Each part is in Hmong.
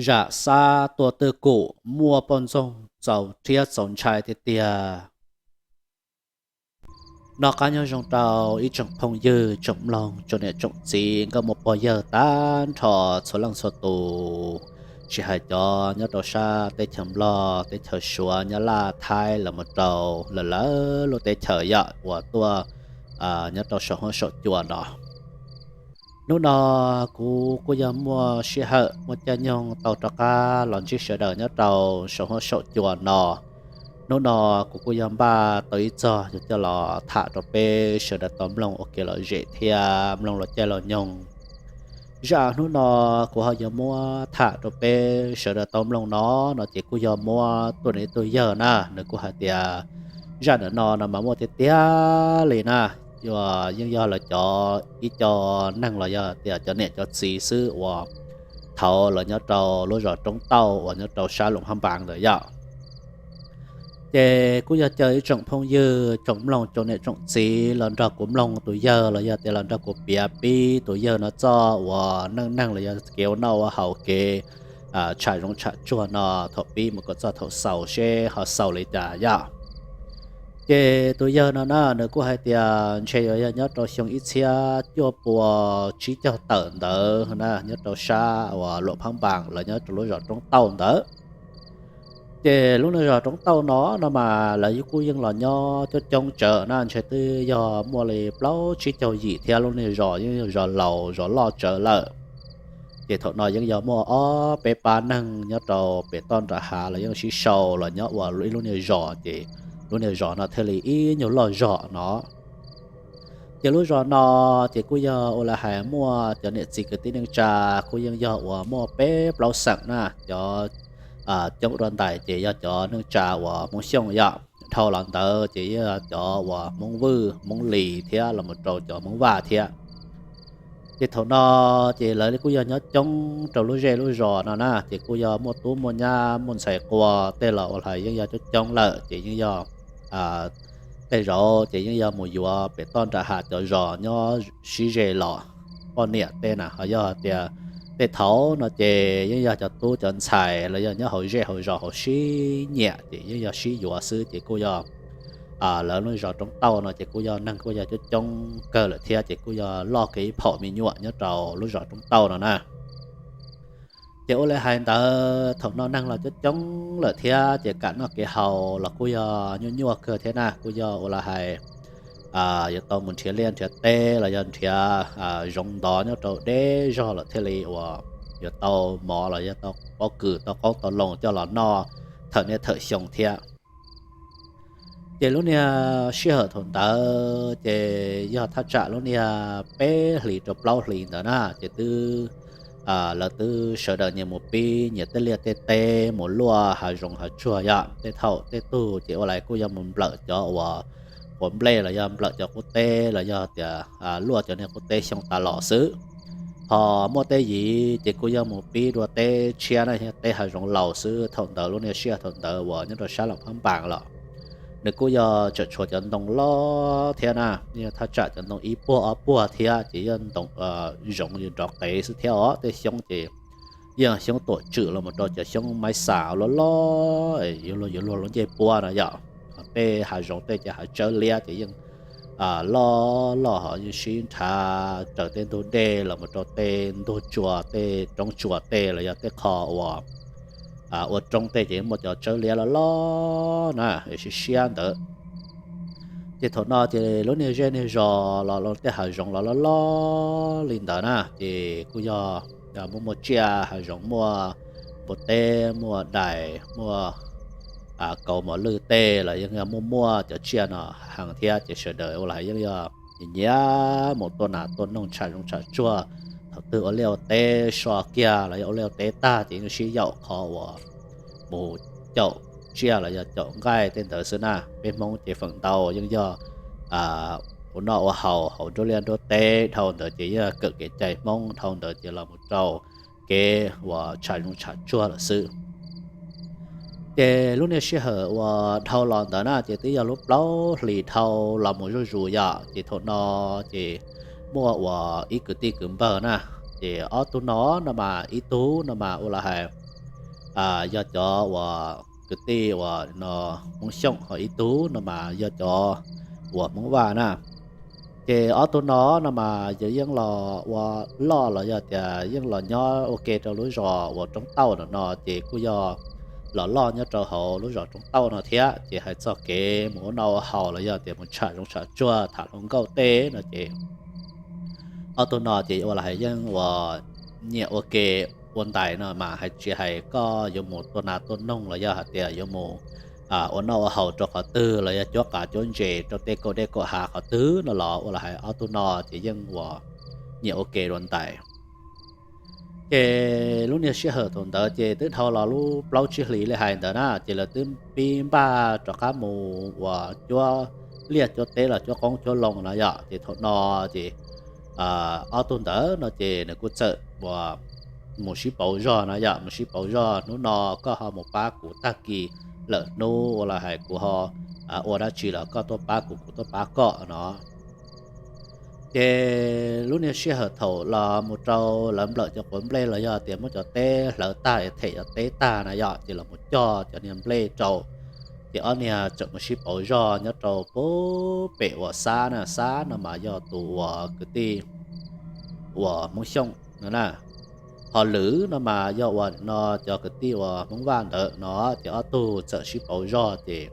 Zam xab tuaj twj kum muaj poj ntxoog txaus rhiab txaus ntshai tiag tiag. Noj qab nyob zoo rau ib tsoom phooj ywg tsoom mloog tsoom niam tsoom txiv nkauj muam pog yawg tag nrho txhua leej txhua tus, tsis hais cov nyob rau sab teb chaws Nplog, teb chaws Suav, Nyab Laj, Thaib los mus rau lawv lawv lub teb chaws yom uas tuaj nyob rau saum huab saum cua no. Hnub no kuv kuj yog muaj sij hawm muaj caij nyoog tau rov qab los ntsib sawv daws nyob rau saum huab saum cua no. Hnub no kuv kuj yog npaj tau ib txog yuav coj los tham rau peb sawv daws tau mloog ua kev lom zem thiab mloog los caij los nyoog. Zaj hnub no kuv ho yuav muab tham rau peb sawv daws tau mloog no, no ces kuj yog muab tuaj nws ib tug yawg na, nws kuj hais tias zaj ntawm no no mas muaj tiag tiag li na, yeej yog lawv cov ib co neeg los yog tias cov niam cov txiv xwb uas thaud lawv nyob rau lub zos Roob Tauj uas nyob rau sab Luam Phab Npaas ntawd yom. Ces kuj yog caw ib tsoom phooj ywg tsoom mloog tsoom niam tsoom txiv los nrog kuv mloog tus yawg los yog tias los nrog kuv piav pib tus yawg no txoj uas neej neeg los yog kev ua noj ua haus kev tsham zoov tsham tsuag no thaum pib mus kom txog thaum xaus seb ho xaus li cas yom. Ces tus yawg no na nws kuj hais tias ntshe yuav yog nyob rau xyoo ib txhiab cuaj pua tsib caug tawm ntawd na, nyob rau sab uas Luam Phab Npaas lawv nyob rau lub zos Roob Tauj ntawd. Ces lub niag zos Roob Tauj no no mas lawv kuj yeej los nyob coob coob tsawv na, ntshe twb yog muaj li plaub tsib caug yim thiab, lub niag zos yeej yog zos laus zos loj tsawv lawm. Ces thaum no yeej yog muaj ob peb pab neeg nyob rau pem toj nram hav los yeej sib sau los nyob ua ib lub niag zos, ces lub niag zos no thiaj li ib nyuag loj zog no. Ces lub zos no ces kuj yog ua li hais muaj cov niam txiv kwv tij neej tsa kuj yeej yog uas muaj peb plaub xeem na, cov coob dua ntais ces yog cov neej tsa uas Hmoob Xyooj yom, dhau los ntawd ces yog cov uas Hmoob Vwj, Hmoob Lis thiab los mus rau cov Hmoob Vaj thiab. Ces thaum no ces lawv kuj yog nyob coob rau lub zej lub zos no na, ces kuj yog muaj tub muaj nyab muaj ntxhais qua tej los ua li hais yeej yog coob coob lawm, ces yeej yog tej zaum ces yeej yog mus yuav pem toj nram hav cov zos nyob sib ze los poj niam tej na, ho yog tias tej thaum no ces yeej yog cov tub cov ntxhais los yog nyob hauv zej hauv zos hauv sib nyiam ces yeej yog sib yuav xwb, ces kuj yog lawv lub zos Roob Tauj no ces kuj yog neeg kuj yog coob coob kawg lawm thiab, ces kuj yog loj kiag ib phaum me nyuam nyob rau lub zos Roob Tauj no na. Ces ua li hais ntawd thaum no neeg los coob coob lawm thiab ces kev noj kev haus los kuj yog nyuaj nyuaj kawg thiab na, kuj yog ua li hais yuav tau mus nrhiav liaj nrhiav teb los yog nrhiav zoov ntov nyob rau deb zog lawm thiaj li uas yuav tau mov los yog tau pob kws tau qoob tau loo coj los noj thawm niaj thawm xyoo thiab. Ces lub niag sij hawm thaum ntawd ces yog thaj tsam lub niag peb hlis rau plaub hlis ntawd na, ces twb lawv twb sawv daws nyias mus pib nyias tej liaj tej teb mus luaj hav zoov hav tsuag yom. Tej thaum tej tug ces ua li kuj yog mus nplawm cov uas quav nplej los yog nplawm cov qub teb los yog tias luaj cov niag qub teb xyoo tas los xwb. Ho muaj tej yim ces kuj yog mus pib dua teb tshiab na, yog teb hav zoov laus xwb. Thaum ntawd lub niag sij hawm thaum ntawd uas nyob rau sab Luam Phab Npaas los nws kuj yog tseem tshuav cov ntoo loj thiab na, yog thaj tsam cov ntoo ib puag ob puag thiab ces yog ntoo zoov nrov qev xwb thiab os. Tej xyoob ces yeej xyoob tuam tswm los mus rau cov xyoob maib xas loj loj, yuav luag yuav luag lub ncej puab no yom. Tej hav zoov tej cov hav tsawb liab ces yeej loj loj ho yeej sib nrhav raws tej ntug dej los mus rau tej ntug tsua tej roob tsua tej los yog tej qho uas ua roob tej ces yeej muaj cov tsawb liab loj loj na siab siab ntawd. Ces thaum no ces lub niag zej niag zos los tej hav zoov los loj loj li ntawd na ces kuj yog muaj muaj tsiaj hav zoov, muaj npua teb, muaj dais, muaj kauv mos lwj tej los yeej yog muaj muaj cov tsiaj no heev thiab ces sawv daws ua li yeej yog nyiam mus tua nas tua noog tsham zoov tsham tsuag. Thaum twg ua liaj ua teb so kiag los yog ua liaj ua teb tag ces yeej sib yaum qhov uas mus caum tsiaj los yog caum nqaij tej ntawd xwb na. Peb Hmoob ces feem ntau yeej yog ua noj ua haus hauv nruab liaj nruab teb dhau ntawd ces yeej kawm kev cai Hmoob dhau ntawd ces los mus rau kev uas tsham zoov tsham tsuag lawm xwb. Ces lub niag sij hawm uas dhau los ntawd na ces twb yog lub plaub hlis dhau los mus zuj zus yom. Ces thaum no ces muaj uas ib kwv tij kwv npawg na, ces ob tug no no mas ib tug no mas ua li hais yog cov uas kwv tij uas no Hmoob Xyooj, ho ib tug no mas yog cov uas Hmoob Vaj na. Ces ob tug no no mas yog yeej los ua loj los yog tias yeej los nyob ua ke rau lub zos uas Roob Tauj no no ces kuj yog los loj nyob rau hauv lub zos Roob Tauj no thiab. Ces hais txog kev mus ua noj ua haus los yog tias mus tsham zoov tsham tsuag tham hluas nkauj tej no ces ob tug no ces ua los hais yeej uas nyiam ua ke ua ntais no mas hais tsis hais koj yuav mus tua nas tua noog los yog hais tias yuav mus ua noj ua haus rau qhov twg los yog cuab qav cuab ntses rau tej kaum dej kaum hav qhov twg no los ua los hais ob tug no ces yeej uas nyiam ua ke ua ntais. Ces lub niag sij hawm thaum ntawd ces twb dhau los lub plaub tsib hlis li hais ntawd na ces lawv twb pib npaj rov qab mus uas cuab liaj cuab teb los cuab qoob cuab loo no yom. Ces thaum no ces ob tug ntawd no ces nws kuj txawm uas mus sib pauv zog no yom, mus sib pauv zog, hnub no koj ho mus pab kuv tag kis lawm, hnub ua los hais kuv ho ua dab tsi los koj tuaj pab kuv, kuv tuaj pab koj no. Ces lub niag sij hawm thaum los mus rau lawv nplawm cov quav nplej los yog tias muab cov teb hlawv tag es them cov teb tag na yom, ces los mus cog cov niag nplej rau, ces ob niag txawm mus sib pauv zog nyob rau pub pem uas Xab na. Xab no mas yog tus uas kwv tij uas Hmoob Xyooj no na. Ho Lwm no mas yog uas no cov kwv tij uas Hmoob Vaj ntawd no, ces ob tug txawm sib pauv zog ces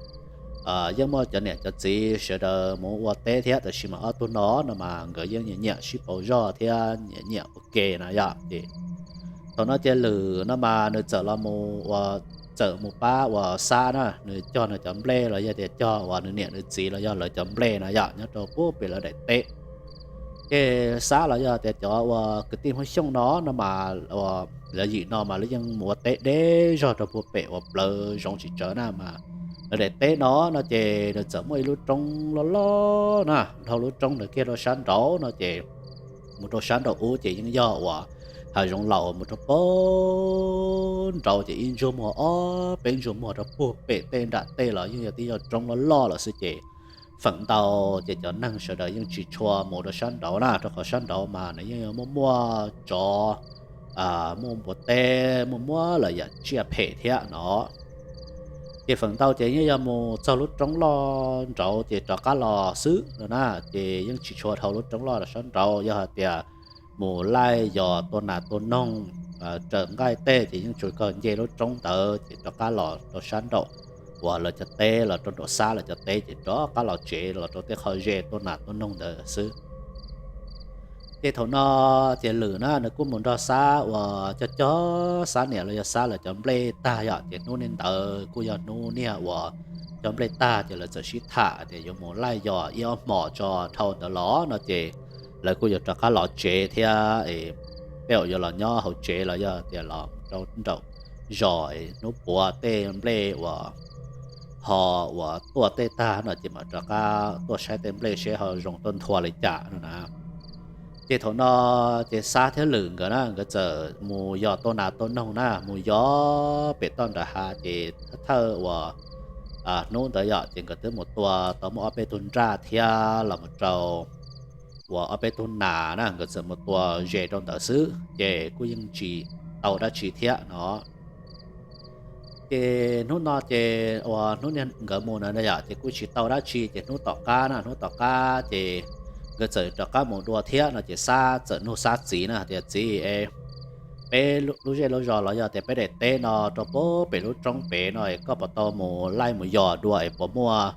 yeej muaj cov niam cov txiv sawv daws mus ua teb thiab, tab sis mas ob tug no no mas nkawd yeej nyiam nyiam sib pauv zog thiab nyiam nyiam ua ke na yom. Ces thaum no ces Lwm no mas nws txawm los mus ua, txawm mus pab uas Xab na, nws cog nws cov nplej los yog tias cog uas nws niam nws txiv los yog lawv cov nplej na yom, nyob rau pub pem lawv daim teb. Ces Xab los yog tias cov uas kwv tij Hmoob Xyooj no no mas lawv yim no mas lawv yeej mus ua teb deb zog rau pub pem uas plawv zoov tsis tsawv na mas lawv daim teb no no ces nws txawm muaj ib lub roob loj loj na, dhau lub roob ntawd kiag rau sab nraud no ces mus rau sab nraud ub ces yeej yog uas hav zoov laus, mus rau pem nraud ces ib ntsuj muag ob peb ntsuj muag rau pub pem tej nram tej los yeej yog tib yog roob loj loj lawm xwb ces feem ntau ces cov neeg sawv daws yeej tsis tshua mus rau sab nraud na, rau qhov sab nraud mas nws yeej muaj muaj tsov, muaj npua teb, muaj muab lawm yam tsiaj phem thiab no. Ces feem ntau ces yeej yog mus txog lub roob loj nraud ces rov qab los xwb no na, ces yeej tsis tshua dhau lub roob loj rau sab nraud. Yog hais tias mus laij yos tua nas tua noog raws nqaij tej ces yeej tsuas kawg nce lub roob ntawd ces rov qab los rau sab nraum uas lawv cov teb, los rau nraum Xab lawv cov teb ces rov qab los tsev los rau tej qhov ze tua nas tua noog ntawd xwb. Ces thaum no ces Lwm na nws kuj mus nrog Xab uas cog cog Xab niam los yog Xab lawv cov nplej tag yom, ces hnub niag ntawd kuj yog hnub niag uas cog nplej tag ces lawv txawm sib tham tias yuav mus laij yos ib ob hmos tso dhau ntawd los no ces lawv kuj yuav rov qab los tsev thiab, peb yuav los nyob hauv tsev los yog tias los rau nraum zos hnub puav tej nplej uas ho uas tuaj tej tag no ces mam rov qab tuaj saib tej nplej seb ho zoo tuaj nthua li cas no na. Ces thaum no ces Xab thiab Lwm nkawd na nkawd txawm mus yos tua nas tua noog na, mus yos pem toj nram hav ces thawj uas hnub ntawd yom ces nkawd twb mus tua tau muaj ob peb tug nraj thiab los mus rau uas ob peb tug nas na, nkawd txawm mus tua ze rau ntawd xwb ces kuj yeej tsis tau dab tsi thiab no. Ces hnub no ces uas hnub niag nkawd mus na yom ces kuj tsis tau dab tsi ces hnub tom qab na, hnub tom qab ces nkawd txawm rov qab mus dua thiab no ces Xab txawm nug Xab txiv na tias txiv, peb lub zej lub zos los yog tias peb daim teb no rau pem lub roob pem no es koj puas tau mus laij mus yos dua es puas muaj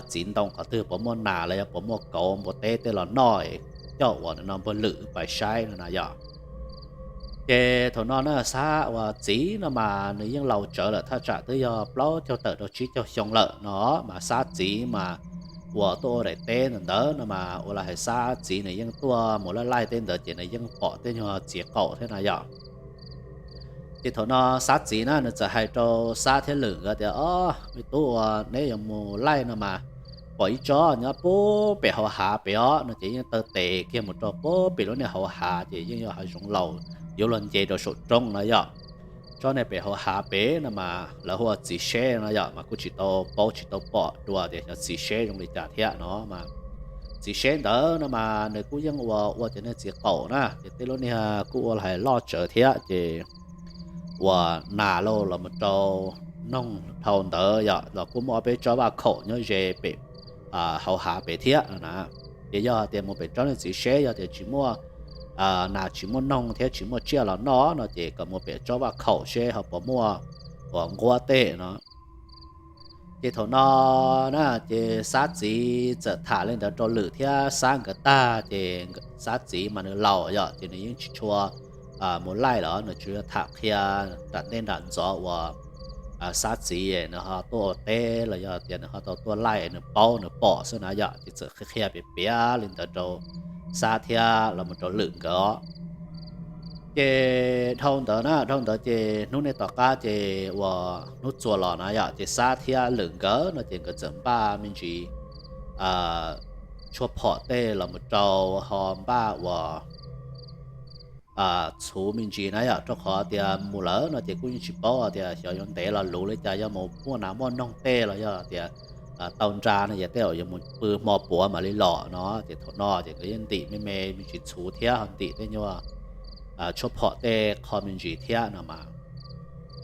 txiv ntoo qhov twg puas muaj nas los yog puas muaj kauv npua teb tej los noj es coj uas no npawg Lwm pais saib no na yom. Ces thaum no na Xab uas txiv no mas nws yeej laus tsawv lawm, thaj tsam twb yog plaub caug tawm rau tsib caug xyoo lawm no, mas Xab txiv mas uas tuaj ua daim teb ntawm ntawd no mas ua los hais Xab txiv nws yeej tuaj mus laij laij tej ntawd ces nws yeej pom tej nyuag txiv qaum thiab na yom. Ces thaum no Xab txiv na nws txawm hais rau Xab thiab Lwm nkawd tias, O, me tub, uas neb yuav mus laij no mas pom ib tsob nyob pub pem hauv hav pem os no ces yeej taw tes kiag mus rau pub pem lub niag hauv hav ces yeej yog hav zoov laus yuav luag nce rau saum roob no yom. Tsob niag pem hauv hav pem no mas lawv hu ua txiv seb no yom, mas kuj tsis tau paub tsis tau pom dua tias xyov txiv seb zoo li cas thiab no mas. Txiv seb ntawd no mas nws kuj yeej ua ua cov niag txiv qaum na ces tej lub niag kuj ua hais loj tsawv thiab ces uas nas los los mus rau noog dhau ntawd yom, los kuj muaj ob peb tsob vaj khaum nyob ze pem hauv hav pem thiab no na. Ces yog tias mus pem tsob niag txiv seb yog tias tsis muaj nas tsis muaj noog thiab tsis muaj tsiaj los noj no ces kom mus pem tsob vaj khaum seb ho puas muaj uas nquab tej no. Ces thaum no na ces Xab txiv txawm tham li ntawd rau Lwm thiab Xab nkawd tag ces Xab txiv mas nws laus yom, ces nws yeej tsis tshua mus laij los nws tsuas yog tham qhia nram ntej nram ntxov uas Xab txiv nws ho tuaj ua teb los yog tias nws ho tau tuaj laij nws paub nws pom xwb na yom, ces txawm qhia qhia piav piav li ntawd rau Xab thiab los mus rau Lwm nkawd os. Ces dhau ntawd na, dhau ntawd ces hnub niaj tom qab ces uas hnub txuas los na yom, ces Xab thiab Lwm nkawd no ces nkawd txawm npaj me ntsis tshuaj phom tej los mus rau ho npaj uas txhuv me ntsis na yom, rau qhov tias mus lawm no ces kuj yeej tsis paub tias xyov yuav ntev los luv li cas, yog mus muaj nas muaj noog tej los yog tias tau nra no ces tej zaum yuav mus pw hmo puav mam li los no. Ces thaum no ces nkawd yeej ntim me me me ntsis txhuv thiab ho ntim tej nyuag tshuaj phom tej qho me ntsis thiab no mas.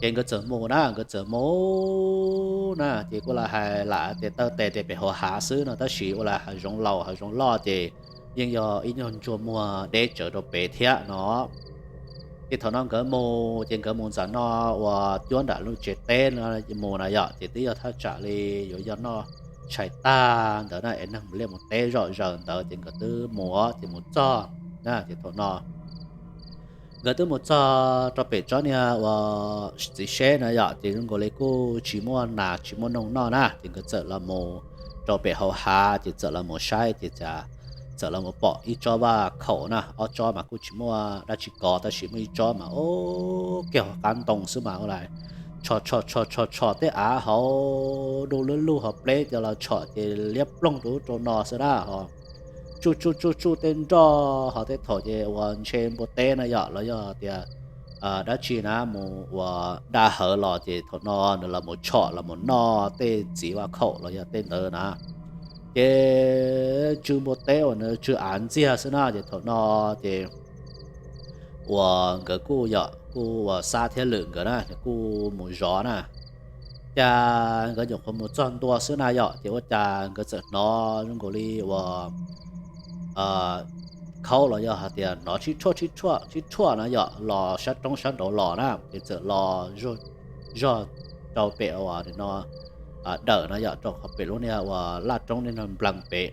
Ces nkawd txawm mus na, nkawd txawm mus na, ces kuj lam hais lam tias taw tes tias pem hauv hav xwb no, tab sis ua lam hav zoov laus hav zoov loj ces yeej yog ib nyuag ntsuag muag deb tsawv rau pem thiab no. Ces thaum no nkawd mus ces nkawd mus ntawm no uas cuab nram lub tsev teb no mus na yom, ces twb yog thaj tsam li yuav yog noj tshais tag ntawd na es neeg mus liaj mus teb zom zaws ntawd ces nkawd twb mus ces mus txog na, ces thaum no nkawd twb mus txog rau pem tsob niag uas txiv seb na yom, ces zoo nkaus li kuj tsis muaj nas tsis muaj noog noj na, ces nkawd txawm los mus rau pem hauv hav ces txawm los mus saib ces txawm los mus pom ib tsob vaj khaum na, ob tsob mas kuj tsis muaj dab tsi kov tab sis muaj ib tsob mas ub kiag qab ntoo xwb mas ua li tshom tshom tshom tshom tshom tej av hauv du lub lug hauv pleb cov los tshom ces liab ploog rau ub rau no xwb na ho tsuj tsuj tsuj tsuj tej nroj ho tej thaum ces uas ntshe npua teb na yom los yog tias dab tsi na mus uas da hawv los ces thaum no nws los mus tshom los mus noj tej txiv vaj khaum los yog tej ntawd na. Ces tsw npua teb uas nws tsw av ntxiag xwb na, ces thaum no ces uas nkawd kuj yom kuj uas Xab thiab Lwm nkawd na kuj mus zov na. Cas nkawd nyuam qhuav mus txog ntua xwb na yom, ces ua cas nkawd txawm hnov zoo nkaus li uas khaub los yog hais tias hnov tsib tshuaj tsib tshuaj tsib tshuaj na yom los sab roob sab nraud los na, ces txawm los zog rau pem uas no dawm na yom, rau qhov pem lub niag uas laj roob niag no nplees pem.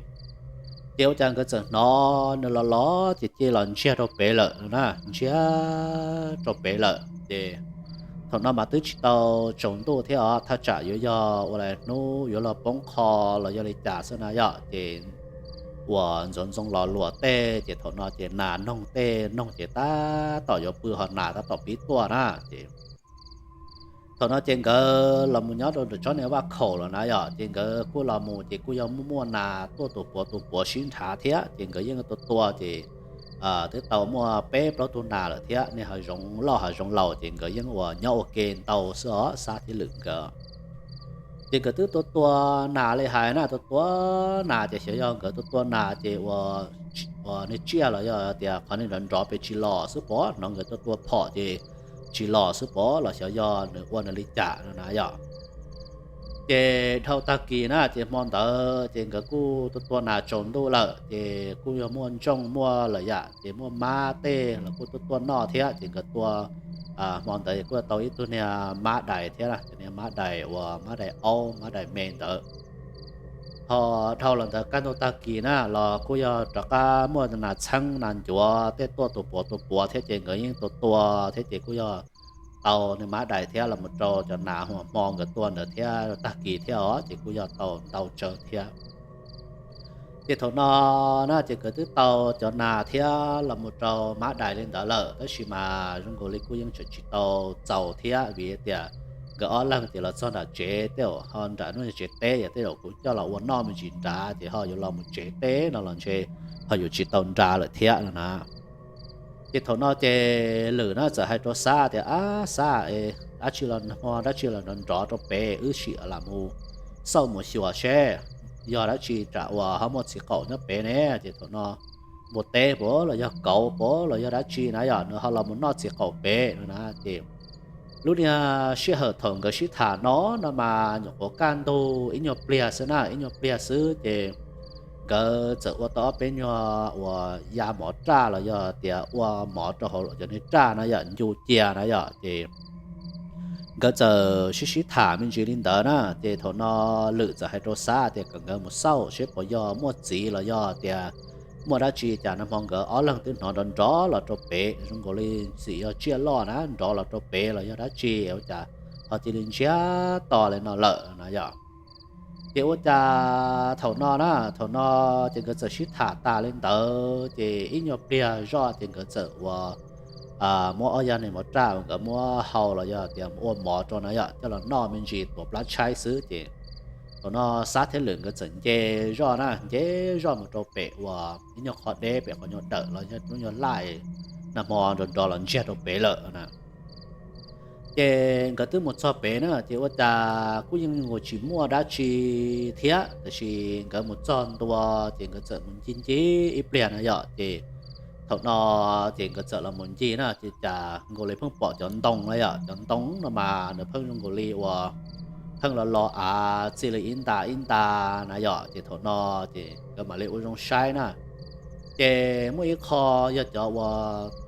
Ces ua cas nkawd txawm hnov nws los los ces cia los ntsiag rau pem lawm na, ntsiag rau pem lawm ces thaum no mas twb tsis tau tsaus ntuj thiab os, thaj tsam yuav yog ua li hnub yuav los poob qho los yog li cas xwb na yom, ces uas ntxoov ntxoo los luam tej ces thaum no ces nas noog tej noog ces tab tom yuav pw ho nas tab tom pib tuaj na ces thaum no ces nkawd los mus nyob rau ntawm tsob niag vaj khaum lawm na yom, ces nkawd kuj los mus ces kuj yog muaj muaj nas tuaj tus puav tus puav sib nrhav thiab, ces nkawd yeej tua tua ces twb tau muaj peb plaub tug nas lawm thiab, niag hav zoov loj hav zoov laus ces nkawd yeej uas nyob ua ke ntau xwb os, Xab thiab Lwm nkawd. Ces nkawd twb tua tua nas li hais na, tua tua nas ces xyov yog nkawd tua tua nas ces uas niag tsiaj los yog tias qhov niag nrov nrov pem tsis los xwb pov, hnov nkawd tua tua phom ces tsis los xwb pov los xyov yog nws ua nws li cas no na yom. Ces dhau tag kis na ces hmo ntawd ces nkawd kuj tua tua nas tsaus ntuj lawm ces kuj yog muaj ntsooj muaj lawm yam ces muaj mab tej los kuj tuaj tuaj noj thiab, ces nkawd tua hmo ntawd kuj tau ib tug niag mab dais thiab, cov niag mab dais uas mab dais aub mab dais me ntawd. Ho dhau los ntawd kaj ntug tag kis na los kuj yog rov qab muaj nas txheeb nas ncuav tej tuaj tus puav tus puav thiab, ces nkawd yeej tua tua thiab ces kuj yog tau niag mab dais thiab los mus rau cov nas uas hmo nkawd tua ntawd thiab tag kis thiab os, ces kuj yog tau ntau tsawg thiab. Ces thaum no na ces nkawd twb tau cov nas thiab los mus rau mab dais li ntawd lawm, tab sis mas zoo nkaus li kuj yeej tseem tsis tau txaus thiab, vim tias nkawd ob leeg ces los txog nram tsev tej zaum ho nram hnub tsev teb, yog tej zaum kuv coj los ua noj me ntsis nrad ces ho yuav los mus tsev teb no los ntshe ho yuav tsis tau nra lawm thiab no na. Ces thaum no ces Lwm na txawm hais rau Xab tias, Ab Xab, dab tsi los hmo dab tsi los nrov nrov rau pem, wb sim lam mus xauj mus xyuas seb yog dab tsi tsam uas ho muaj txiv qaum nyob pem ne. Ces thaum no npua teb puas los yog kauv puas los yog dab tsi na yom, nws ho los mus noj txiv qaum pem no na. Ces Lub niag sij hawm thaum nkawd sib tham no no mas nyuam qhuav kaj ntug ib nyuag pliag xwb na, ib nyuag pliag xwb ces nkawd txawm ua tau ob peb nyuag uas ya mov raj los yog tias ua mov rau hauv cov niag raj na yom, ncu cia na yom. Ces nkawd txawm sib sib tham me ntsis li ntawd na, ces thaum no Lwm txawm hais rau Xab tias kom nkawd mus xauj seb puas yog muaj txiv los yog tias muaj dab tsi cas nag hmo nkawd ob leeg twb hnov nrov nrov los rau pem zoo nkaus li txim yog tsiaj loj na, nrov los rau pem los yog dab tsi ua cas ho cia li ntsiag to li no lawm na yom. Ces ua cas thaum no na, thaum no ces nkawd txawm sib tham tas li ntawd ces ib nyuag pliag zoj ces nkawd txawm ua muab ob yag niag mov raj uas nkawd muab hau los yog tias ua mov rau na yom coj los noj me ntsis tuav plab tshaib xwb ces thaum no Xab thiab Lwm nkawd txawm nce zoj na, nce zoj mus rau pem uas ib nyuag qhov deb pem qhov nyuag dawm los yog lub nyuag laj nag hmo nrov nrov los ntsiag rau pem lawm na. Ces nkawd twb mus txog pem na ces ua cas kuj yeej tsis muaj dab tsi thiab, tiam sis nkawd mus txog ntua ces nkawd txawm mus ncig ncig ib pliag na yom. Ces thaum no ces nkawd txawm los mus ncig na ces cas nkaus li pheej pom cov ntoo na yom, cov ntoo no mas nws pheej zoo nkaus li uas pheej los los av txij li ib nta ib nta na yom. Ces thaum no ces nkawd mam li ua zoo saib na, ces muaj ib qho yog cov uas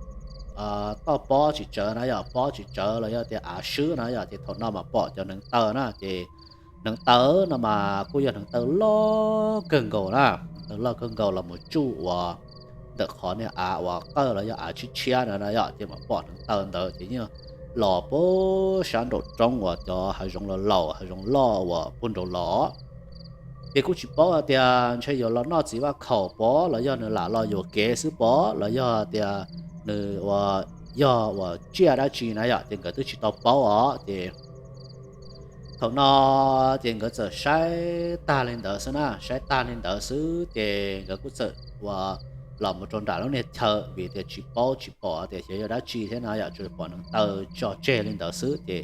toj pob tsis tsawv na yom, pob tsis tsawv los yog tias av swb na yom, ces thaum no mas pom cov hneev taw na ces hneev taw no mas kuj yog hneev taw loj kawg nkaus na, hneev taw loj kawg nkaus los mus tsuj uas ntawm qhov niag av uas qawj los yog av tshiab tshiab na yom, ces mam pom hneev taw ntawd ces yeej los puag sab nraum roob uas cov hav zoov los laus, hav zoov loj uas puag nraud los. Ces kuj tsis paub hais tias ntshe yuav los noj txiv vaj khaum pov los yog nws lam los yuam kev xwb pov los yog tias nws uas yog uas tsiaj dab tsi na yom, ces nkawd twb tsis tau paub os. Ces thaum no ces nkawd txawm saib tag li ntawd xwb na, saib tag li ntawd xwb ces nkawd kuj txawm uas los mus rau nram lub niag chaw vim tias tsis paub tsis pom tias xyov yog dab tsi thiab na yom, tsuas pom hneev taw tso tseg li ntawd xwb ces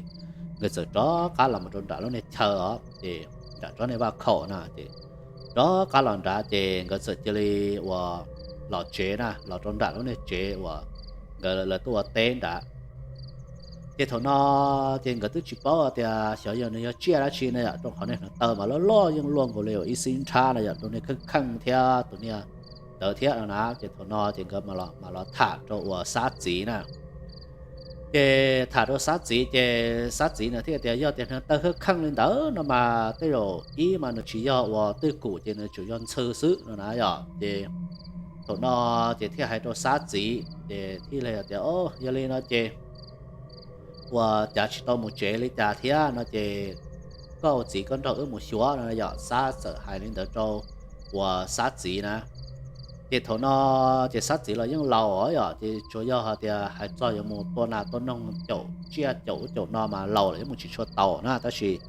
nkawd txawm rov qab los mus rau nram lub niag chaw os, ces nram tsob niag vaj khaum na ces rov qab los nrad ces nkawd txawm cia li uas los tsev na, los rau nram lub niag tsev uas nkawd lawv tuaj ua teb nrad. Ces thaum no ces nkawd twb tsis paub tias xyov yog nws yog tsiaj dab tsi na yom, rau qhov niag hneev taw mas loj loj yeej luaj nkaus li ib xib nrhab na yom, rau niag kheej kheej thiab tus niag ntawd thiab no na. Ces thaum no ces nkawd mam los tham rau uas Xab txiv na. Ces tham rau Xab txiv ces Xab txiv nws thiaj tias yog tias hneev taw kheej kheej li ntawd no mas tej zaum ib mas nws tsis yog uas twj kum ces nws tsuas yog ntxhw xwb no na yom. Ces thaum no ces thiaj hais rau Xab txiv ces thiaj li tias o, yog li no ces uas cav tsis tau mus tsev li cas thiab no ces koj ua txiv koj nrog wb mus xyuas no yom. Xab txawm hais li ntawd rau uas Xab txiv na. Ces thaum no ces Xab txiv los yeej laus yom, ces tsuas yog hais tias hais txog yuav mus tua nas tua noog caum tsiaj caum ub caum no mas laus los yeej mus tsis tshua tau na, tab sis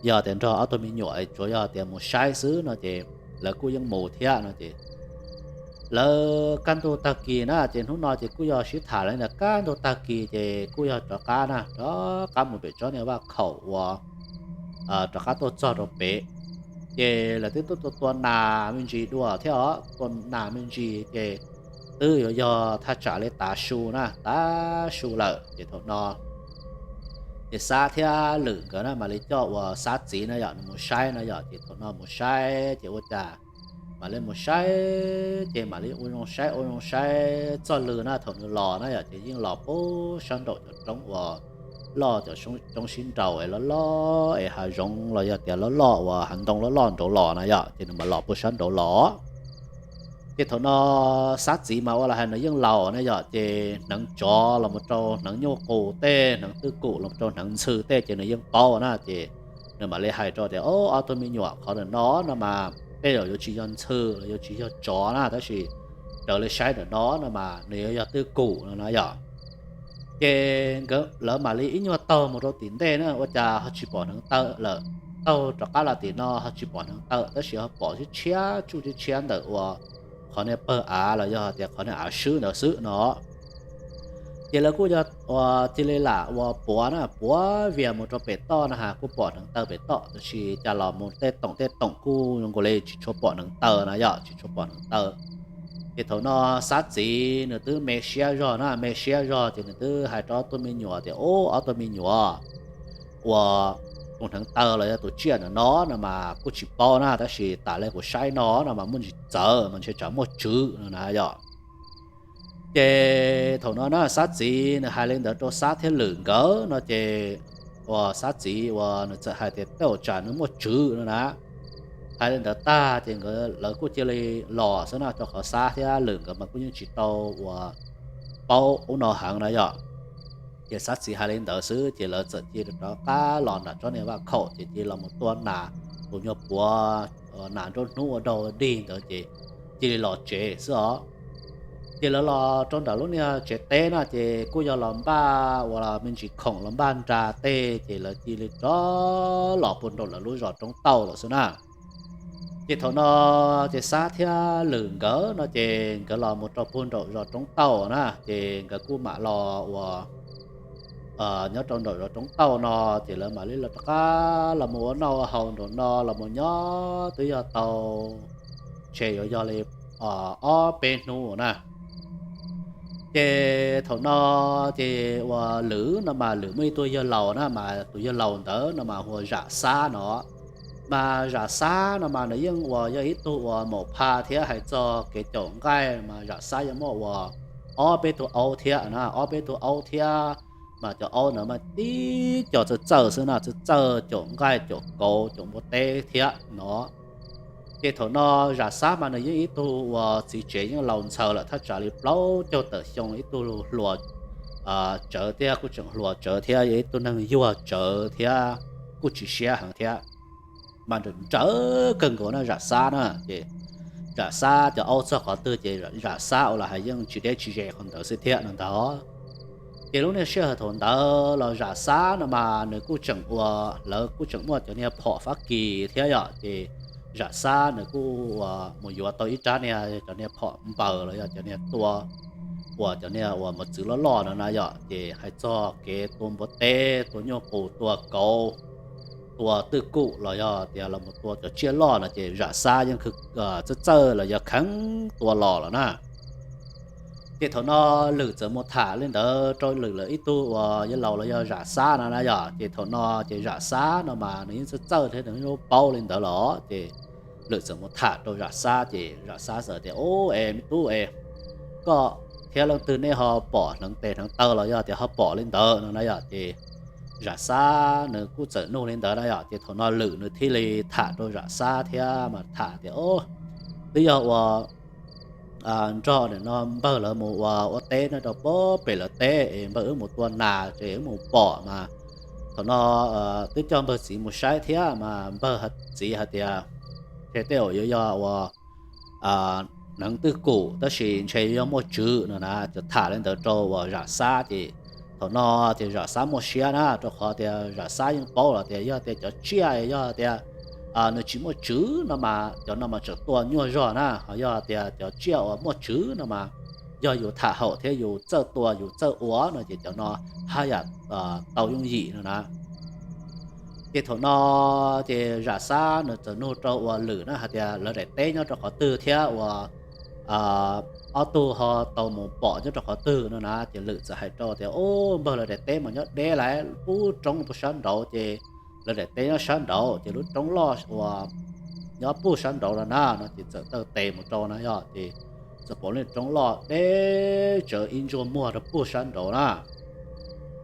yog tias nrog ob tug me nyuam tsuas yog tias mus saib xwb no ces lawv kuj yeej mus thiab no ces lawv kaj ntug tag kis na ces hnub no ces kuj yog sib tham li ntawd kaj ntug tag kis ces kuj yog rov qab na, rov qab mus pem tsob niag vaj khaum uas rov qab tuaj txog rau pem. Ces lawv twb tuaj tua tua nas me ntsis dua thiab os, tua nas me ntsis ces twb yuav yog thaj tsam li tav su na, tav su lawm ces thaum no ces Xab thiab Lwm nkawd na mam li coj uas Xab txiv na yom, nws mus saib na yom. Ces thaum no mus saib ces ua cas mam li mus saib ces mam li ua zoo saib ua zoo saib txoj lw na, thaum nws los na yom ces yeej los puag sab nraum cov roob uas loj, cov roob sib nraus es loj loj es hav zoov los yog tias loj loj uas hav ntoo loj loj nraud los na yom, ces nws mam los puag sab nraud los. Ces thaum no Xab txiv mas ua li hais nws yeej laus na yom, ces hneev tsov los mus rau hneev nyuj qus tej, hneev twj kum los mus rau hneev ntxhw tej ces nws yeej paub na. Ces nws mam li hais rau tias o, ob tug me nyuam, qhov ntawm no no mas tej zaum yuav tsis yog ntxhw los yuav tsis yog tsov na, tab sis raws li saib ntawm no no mas nws yuav yog twj kum no na yom. Ces nkawd lawv mam li ib nyuag taug mus rau tim ntej na ua cas ho tsis pom hneev taw lawm. Taug rov qab los tim no ho tsis pom hneev taw, tab sis ho pom tshiab tshiab tsuj tshiab tshiab ntawm uas qhov niag pawg av los yog tias qhov niag av swb ntawd xwb no. Ces lawv kuj yog ua cia li lam ua puav na, puav vias mus rau pem toj na has kuj pom hneev taw pem toj, tab sis cas los mus tej toom tej toom kuj zoo nkaus li tsis tshua pom hneev taw na yom, tsis tshua pom hneev taw. Ces thaum no Xab txiv nws twb me siab zog na, me siab zog ces nws twb hais rau ob tug me nyuam tias, Ub, ob tug me nyuam, uas tus hneev taw los yog tus tsiaj ntawm no no mas kuj tsis paub na, tab sis tas li kuv saib no no mas muaj ntsis txawv mas ntshe tsam muaj tswv no na yom. Ces thaum no na Xab txiv nws hais li ntawd rau Xab thiab Lwm nkawd no ces uas Xab txiv uas nws txawm hais tias tej zaum tsam nws muaj tswv no na. Hais li ntawd tag ces nkawd lawv kuj cia li los xwb na, rau qhov Xab thiab Lwm nkawd mas kuj yeej tsis tau uas paub ub no heev na yom. Ces Xab txiv hais li ntawd xwb ces lawv txawm cia li rov qab los nram tsob niag vaj khaum ces cia li los mus tua nas, tus nyuag puav nas nruab hnub ua dog dig ntawd ces cia li los tsev xwb os. Ces lawv los rau nram lub niag tsev teb na ces kuj yog los npaj uas me ntsis khoom los npaj nra tej ces lawv cia li rov los puag nraum lawv lub zos Roob Tauj lawm xwb na. Ces thaum no ces Xab thiab Lwm nkawd no ces nkawd los mus rau puag nraum zos Roob Tauj na ces nkawd kuj mam los uas nyob rau nraum zos Roob Tauj no ces lawv mam li los rov qab los mus ua noj ua haus nraum no los mus nyob twb yog tau ntshe yuav yog li ob peb hnub na. Ces thaum no ces uas Lwm no mas Lwm muaj ib tug yawg laus na mas tus yawg laus ntawd no mas hu ua Zam Xab no. Mas Zam Xab no mas nws yeej uas yog ib tug uas maum pha thiab hais txog kev caum nqaij mas Zam Xab yeej muaj uas ob peb tug aub thiab na, ob peb tug aub thiab. Mas cov aub ntawd mas tib co txawj txawj xwb na, txawj txawj caum nqaij caum kauv caum npua teb thiab no. Ces thaum no Zam Xab mas nws yeej ib tug uas txiv tsev yeej laus ntxhaws lawm thaj tsam li plaub caug tawm xyoo, ib tug hluas tsawv thiab kuj tseem hluas tsawv thiab yog ib tug neeg yuag tsawv thiab kuj tsis siab heev thiab. Mas nrawm nrawv kawg nkaus na Zam Xab na ces Zam Xab cov aub txog qhov twg ces Zam Xab ua los hais yeej tsis deb tsis ze qhov ntawd xwb thiab no ntag. Ces lub niag sij hawm thaum ntawd los Zam Xab no mas nws kuj tseem ua, lawv kuj tseem muaj cov niag phom Fab Kis thiab yom, ces Zam Xab nws kuj ua mus yuav tau ib rab niag cov niag phom npaws los yog cov niag tua uas cov niag uas mos txwv loj loj no na yom, ces hais txog kev tua npua teb, tua nyuj qus, tua kauv, tua twj kum los yog tias los mus tua cov tsiaj loj no ces Zam Xab yeej txawj txawj los yog kheev tua los lawm na. Ces thaum no Lwm txawm mus tham li ntawd rau Lwm lawv ib tug uas yawg laus los yog Zam Xab no na yom, ces thaum no ces Zam Xab no mas nws yeej txawj txawj thiab nws yeej paub li ntawd los ces Lwm txawm mus tham rau Zam Xab ces Zam Xab txawm tias, Ub, es me tub es, koj thiab leej twg nej ho pom hneev tes hneev taw los yog tias ho pom li ntawd no na yom, ces Zam Xab nws kuj txawm nug li ntawd na yom, ces thaum no Lwm nws thiaj li tham rau Zam Xab thiab mas tham tias, Ub, twb yog uas nrog nim no npawg lawv mus ua ua teb no rau pem lawv teb es npawg wb mus tua nas ces wb mus pom mas thaum no twb coj npawg txiv mus saib thiab mas npawg txiv hais tias ntshe tej zaum yuav yog uas hneev twj kum tab sis ntshe yuav yog muaj tswv no na, ces tham li ntawd rau uas Zam Xab ces thaum no ces Zam Xab muaj siab na, rau qhov tias Zam Xab yeej paub los tias yog tias cov tsiaj yog tias nws tsis muaj tswv no mas cov no mas tseem tua nyuaj zog na, ho yog tias cov tsiaj uas muaj tswv no mas yog yus tham haum thiab yus txawj tua yus txawj ua no ces cov no haj yam tau yooj yim no na. Ces thaum no ces Zam Xab nws txawm nug rau uas Lwm na hais tias lawv daim teb nyob rau qhov twg thiab uas ob tug ho tau mus pom nyob rau qhov twg no na, ces Lwm txawm hais rau tias, Ub, npawg lawv daim teb mas nyob deb lawm pub roob pub sab nraud ces lawv daim teb nyob sab nraud ces lub roob loj uas nyob pub sab nraud no na no ces txawm taw tes mus rau na yom, ces txawm pom lub roob loj deb tsawv ib ntsuj muag rau pub sab nraud na.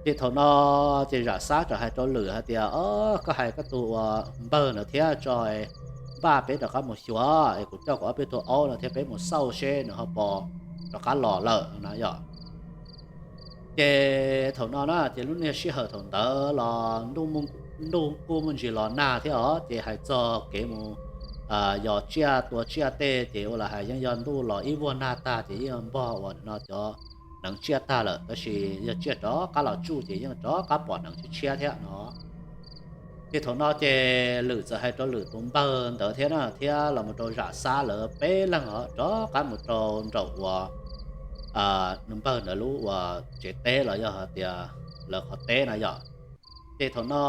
Ces thaum no ces Zam Xab txawm hais rau Lwm hais tias, Koj hais koj tus uas npawg ntawd thiab tso, npaj peb rov qab mus xyuas es kuv coj kuv ob peb tug aub no thiab peb mus xauj seb nws ho puas rov qab los lawm no na yom. Ces thaum no na ces lub niag sij hawm thaum ntawd los ntuj kuj muaj ntsis los nag thiab os, ces hais txog kev mus yos tsiaj tua tsiaj tej ces ua los hais yeej yog ntuj los ib vuag nag tag ces yeej npog uas no cov hneev tsiaj tag lawm, tab sis yog tsiaj rov qab los tsuj ces yeej rov qab pom hneev tshiab tshiab thiab no. Ces thaum no ces Lwm txawm hais rau Lwm tus npawg ntawd thiab na thiab los mus rau Zam Xab lawv peb leeg os rov qab mus rau nraum uas nws npawg ntawd lub uas tsev teb los yog hais tias lawv qhov teb na yom. Ces thaum no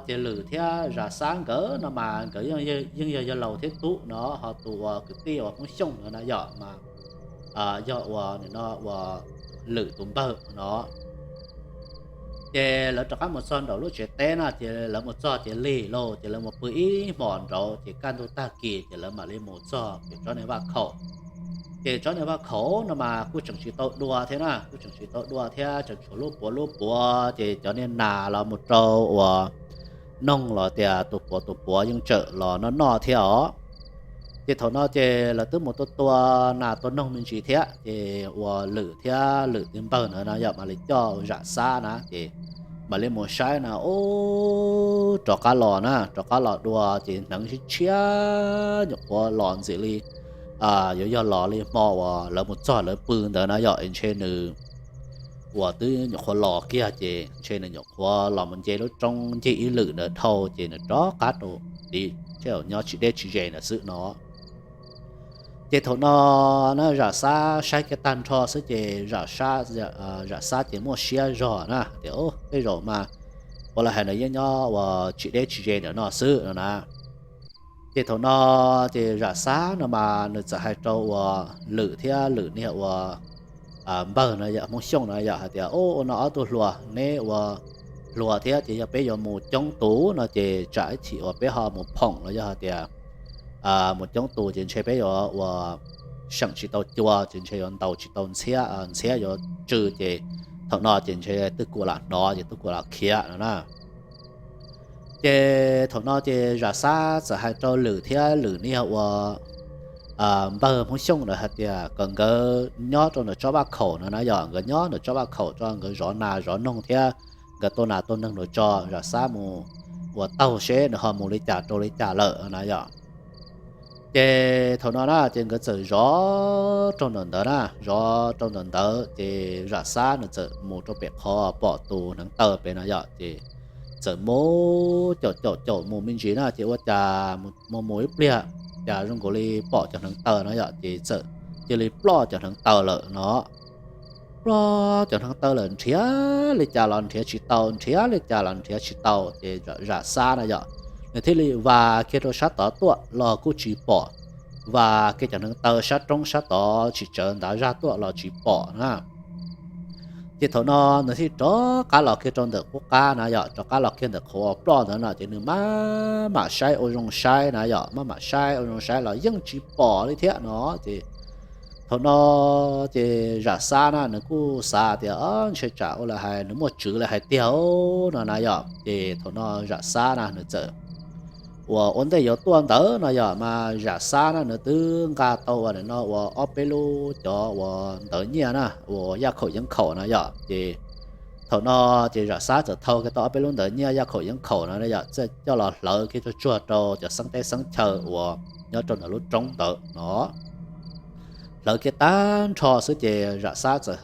ces Lwm thiab Zam Xab nkawd no mas nkawd yeej yog yawg laus thiab tub no, ho tus uas kwv tij uas Hmoob Xyooj no na yom mas yog ua nim no ua Lwm tus npawg no. Ces lawv rov qab mus txog nraum lub tsev teb na, ces lawv mus txog ces lig lauj, ces lawv mus pw ib hmos nraud, ces kaj ntug tag kis ces lawv mam li mus txog ces tsob niag vaj khaum. Ces tsob niag vaj khaum no mas kuj tseem tsis tau dua thiab na, kuj tseem tsis tau dua thiab, tseem tshuav lub puav lub puav, ces cov niag nas los mus rau uas noog los tias tus puav tus puav yeej tseem los noj noj thiab os. Ces thaum no ces lawv twb mus tua tua nas tua noog me ntsis thiab, ces ua Lwm thiab Lwm tus npawg ntawd no yog mam li coj Zam Xab na, ces mam li mus saib na, ub, rov qab los na, rov qab los dua ces hneev sib tshiab, nyuam qhuav los ntxim li yuav yog los li hmo uas lawv mus txog lawv pw ntawd na yom, ntshe nws uas twb nyuam qhuav los kiag ces ntshe nws nyuam qhuav los mus nce lub roob ncig ib lwm ntawd dhau ces nws rov qab rau tid, nyob tsis deb tsis ze ntawd xwb no. Ces thaum no na Zam Xab saib kiag tag nrho xwb ces Zam Xab ces muaj siab zog na tias, tej zaum mas ua li hais nws yeej nyob uas tsis deb tsis ze ntawm no xwb no na. Ces thaum no ces Zam Xab no mas nws txawm hais rau uas Lwm thiab Lwm niag uas npawg no yog Hmoob Xyooj no yog hais tias, ub, ua no ob tug hluas, neb ua hluas thiab ces yog peb yuav mus coob tus no ces tsam ib chim uas peb ho mus phoom los yog hais tias mus coob tus ces ntshe peb yuav ua seem tsis tau cua ces ntshe yuav ntaus tsis tau ntxhiab, ntxhiab yuav tsw ces thaum no ces ntshe twb kuj lam hnov ces twb kuj lam khiav no na. Ces thaum no ces Zam Xab txawm hais rau Lwm thiab Lwm niag ua npawg Hmoob Xyooj ntawd hais tias kom nkawd nyob rau ntawm tsob vaj khaum no na yom, nkawd nyob ntawm tsob vaj khaum rau nkawd zov nas zov noog thiab nkawd tua nas tua noog los tso, Zam Xab mus ua taug seb nws ho mus li cas rau li cas lawm na yom. Ces thaum no na ces nkawd txawm zov rau ntawm ntawd na, zov rau ntawm ntawd ces Zam Xab nws txawm mus rau pem qhov pom tus hneev taw pem no yom, ces txawm mus caum caum caum mus me ntsis na ces ua cas mus mus ib pliag cas zoo nkaus li pom cov hneev taw no yom, ces txawm cia li ploj cov hneev taw lawm no. Ploj cov hneev taw lawm nrhiav li cas los nrhiav tsis tau, nrhiav li cas los nrhiav tsis tau ces Zam Xab na yom, nws thiaj li vas kiag rau sab tod tuaj los kuj tsis pom, vas kiag cov hneev taw sab roob sab tod tsis tsawv ntav zaj tuaj los tsis pom na. Ces thaum no nws thiaj rov qab los kiag rau ntawm qub qab na yom, rov qab los kiag ntawm qhov uas ploj ntawd no ces nws maj mam saib ua zoo saib na yom, maj mam saib ua zoo saib los yeej tsis pom li thiab no. Ces thaum no ces Zam Xab na nws kuj xav tias ntshe tsam ua li hais nws muaj tswv li hais tiag no na yom. Ces thaum no Zam Xab na nws txawm uas ua ntej yuav tuaj ntawd no yom, mas Zam Xab na nws twb nqa tau uas nim no uas ob peb lub cov uas ntawv nyiaj na uas yaj khaum yeeb khaum na yom. Ces thaum no ces Zam Xab txawm thau kiag tau ob peb lub ntawv nyiaj yaj khaum yeeb khaum no yom, txawm coj los hlawv kiag tsuag tsuag rau cov xeeb teb xeeb chaw uas nyob rau ntawm lub roob ntawd no. Hlawv kiag tag nrho xwb ces Zam Xab txawm,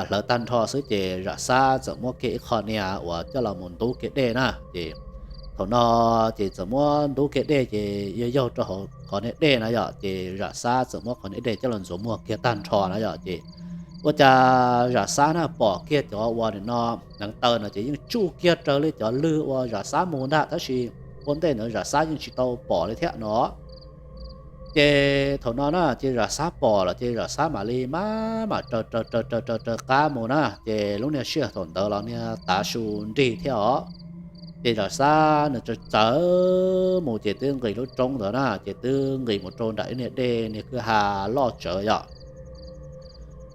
hlawv tag nrho xwb ces Zam Xab txawm muab kiag ib qho niag uas coj los mus ntub kiag dej na. Ces thaum no ces txawm muab ntub kiag dej ces yog yaug rau hauv qhov niag dej na yom, ces Zam Xab txawm muab qhov niag dej coj los ntxuav muag kiag tag nrho na yom. Ces ua cas Zam Xab na pom kiag cov uas nim no hneev taw no ces yeej tsuj kiag raws li cov lwg uas Zam Xab mus ntag, tab sis ua ntej ntawd Zam Xab yeej tsis tau pom li thiab no. Ces thaum no na ces Zam Xab pom lawm ces Zam Xab mam li maj mam raws raws raws raws raws raws qab mus na, ces lub niag sij hawm thaum ntawd los niag tav su nrig thiab os. Ces Zam Xab nws tsaws tsaws mus ces twb nqis lub roob ntawd na, ces twb nqis mus rau nram ib niag dej niag kwj ha loj tsawv yom.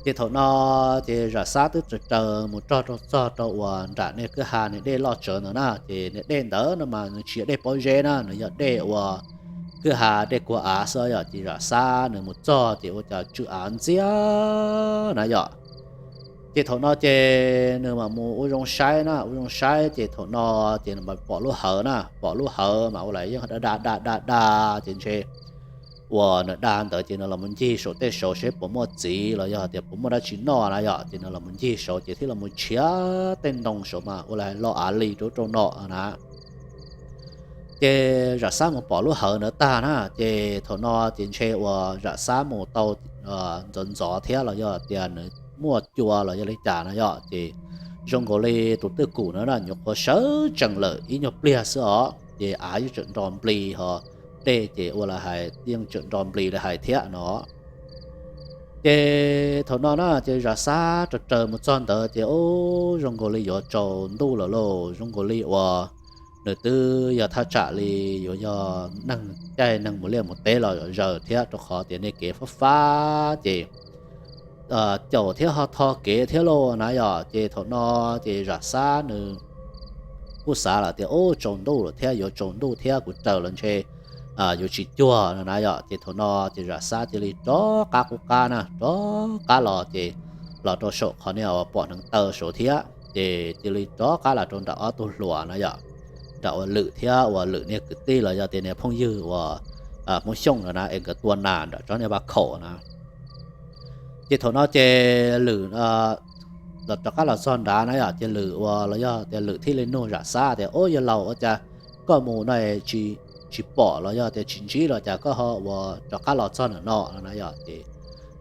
Ces thaum no ces Zam Xab twb tsaws tsaws mus rog rau txog rau uas nram niag kwj ha niag dej loj tsawv ntawd na, ces niag dej ntawd no mas nws tsis yog dej pob zeb na, nws yog dej uas kwj ha dej kuag av xwb yom. Ces Zam Xab nws mus txog ces ua cas tsw av ntxiag na yom. Ces thaum no ces nws mam mus ua zoo saib na, ua zoo saib ces thaum no ces nws mam pom lub hawv na, pom lub hawv mas ua li yeej da da da da da ces ntshe uas nws da ntawd ces nws los mus ncig saum tej saud seb puas muaj txiv los yog tias puas muaj dab tsi noj na yom. Ces nws los mus ncig saud ces thiaj los mus tshiav tej ntoo saud mas ua li lo av li rau rau no na. Ces Zam Xab mus pom lub hawv ntawd tag na, ces thaum no ces ntshe uas Zam Xab mus tau ntxov ntxov thiab los yog tias nws muaj cua los yog li cas na yom, ces zoo nkaus li tus twj kum no na nyuam qhuav sawv tsees lawm ib nyuag pliag xwb os, ces av yeej tseem nro npli ho dej ces ua li hais yeej tseem nro npli li hais thiab no. Ces thaum no na ces Zam Xab raws raws mus txog ntawd ces ub, zoo nkaus li yuav tsaus ntuj lawm lauj, zoo nkaus li uas nws twb yog thaj tsam li yuav yog neeg caij neeg mus liaj mus teb los zaws thiab, rau qhov tias nej kev fab fab ces caum thiab ho tho kev thiab lauj na yom. Ces thaum no ces Zam Xab nws kuj xav lawm tias ub, tsaus ntuj lawm thiab, yuav tsaus ntuj thiab, kuv raws los ntshe yuav tsis cuag no na yom. Ces thaum no ces Zam Xab cia li rov qab qub qab na, rov qab los ces los rau saum qhov niag uas pom hneev taw saud thiab, ces cia li rov qab los rau nram ob tug hluas na yom, nram uas Lwm thiab uas Lwm niag kwv tij los yog tias niag phooj ywg uas Hmoob Xyooj no na, es nkawd tua nas nram tsob niag vaj khaum na. Ces thaum no ces Lwm los rov qab los txog nrad na yom, ces Lwm uas los yog tias Lwm thiaj li nug Zam Xab tias, Ub, yawg laus, ua cas koj mus no tsis pom los yog tias tsis ntsib los cas koj ho uas rov qab los txog ntawm no no na yom? Ces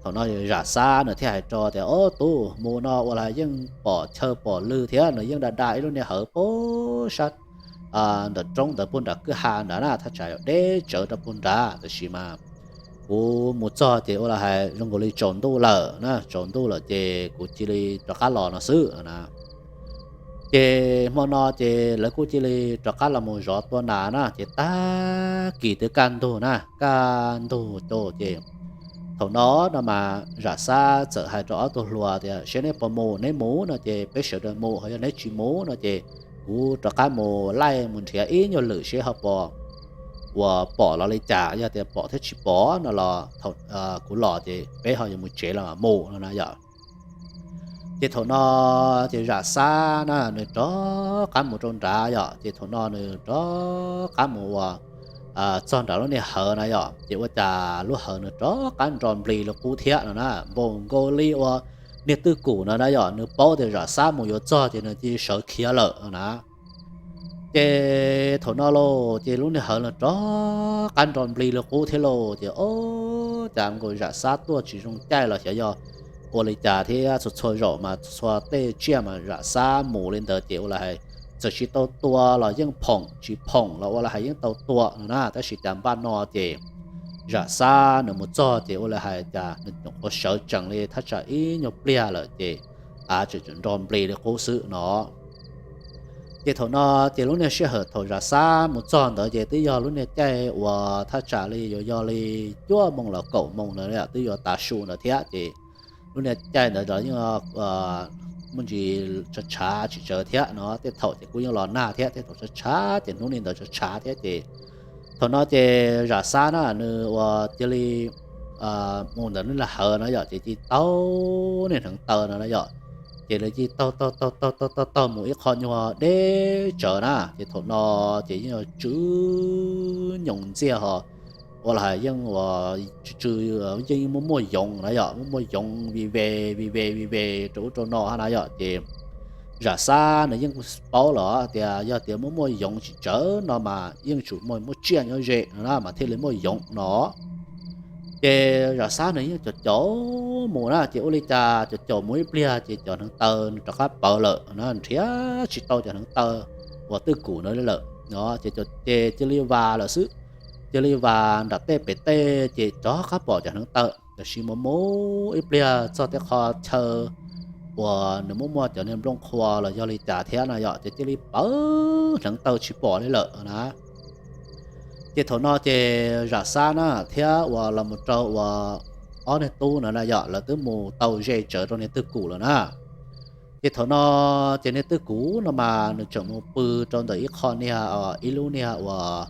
thaum no Zam Xab nws thiaj hais rau tias, Ob tub, mus no ua li yeej pom chaw pom lw thiab, nws yeej da da ib lub niag hawv puag sab ntawm roob ntawd puag nram kwj ha nrad na, thaj tsam deb tsawv rau puag nrad, tab sis mas kuv mus txog ces ua li hais zoo nkaus li tsaus ntuj lawm na, tsaus ntuj lawm ces kuv cia li rov qab los no xwb na. Ces hmo no ces lawv kuj cia li rov qab los mus zov tua nas na, ces tag kis twb kaj ntug na, kaj ntug ces thaum no no mas Zam Xab txawm hais rau ob tug hluas tias, Seb neb puas mus, neb mus no ces peb sawv daws mus, ho yog neb tsis mus no ces kuv rov qab mus laij mus nrhiav ib nyuag lwm seb ho puas uas pom los li cas, yog tias pom thiab tsis pom no los thaum kuv los ces peb ho yuav mus tsev los mus no na yom. Ces thaum no ces Zam Xab na nws rov qab mus rau nrad yom, ces thaum no nws rov qab mus uas txog nrad lub niag hawv na yom, ces ua cas lub hawv nws rov qab nro nplig li qub thiab no na, npaum nkaus li uas niag twj kum no na yom, nws paub tias Zam Xab mus yuav txog ces nws cia li sawv khiav lawm na. Ces thaum no lauj ces lub niag hawv no rov qab nro nplig li qub thiab lauj, ces ob, cas nkaus Zam Xab tuaj tsis zoo caij los xyov yog ua li cas thiab, txhua txhua zaum mas txhua tej tsiaj mas Zam Xab mus li ntawd ces ua li hais txawm tsis tau tua los yeej phoom, tsis phoom los ua li hais yeej tau tua no na, tab sis cas npaj no ces Zam Xab nws mus txog ces ua li hais cas nws nyuam qhuav sawv tsees li thaj tsam ib nyuag pliag lawm ces av tseem tseem nro nplig li qub xwb no. Ces thaum no ces lub niag sij hawm thaum Zam Xab mus txog ntawd ces twb yog lub niag caij uas thaj tsam li yuav yog li cuaj moos los kaum moos ntawd, twb yuav tav su ntawd thiab ces lub niag caij ntawd yeej muaj ntsis tshav tshav tsis tsawv thiab no, tej thaum ces kuj yeej los nag thiab, tej thaum tshav tshav ces hnub li ntawd tshav tshav thiab ces thaum no ces Zam Xab na nws uas cia li mus ntawm lub niag hawv no yom, ces cia li taug niag hneev taw no na yom, ces nws cia li taug taug taug taug taug taug mus ib qho nyuag deb tsawv na, ces thaum no ces yeej yuav tsw nyoos ntxiag ho ua li hais yeej uas tsw tsw yeej muaj muaj yoov na yom, muaj muaj yoov vij ve vij ve vij ve rau ub rau no na yom, ces Zam Xab nws yeej paub los tias yog tias muaj muaj yoov tsis tsawv no mas yeej tsum muaj muaj tsiaj nyob ze no na mas thiaj li muaj yoov no. Ces Zam Xab nws yeej caum caum mus na, ces ua li cas caum caum mus ib pliag ces cov hneev taw nws rov qab pawv lawm na, nrhiav tsis tau cov hneev taw uas twj kum ntawd li lawm no, ces ces cia li vas lawm xwb. Cia li vas nram tej pem tej ces rov qab pom cov hneev taw, tab sis mus mus ib pliag txog tej qho chaw uas nws muaj muaj cov niag nplooj qhua los yog li cas thiab no yom, ces cia li pawv hneev taw tsis pom li lawm na. Ces thaum no ces Zam Xab na thiab uas los mus rau uas ob niag tub no na yom, lawv twb mus tau ze tsawv rau niag twj kum lawm na. Ces thaum no ces niag twj kum no mas nws tseem mus pw rau ntawm ib qho niag ib lub niag uas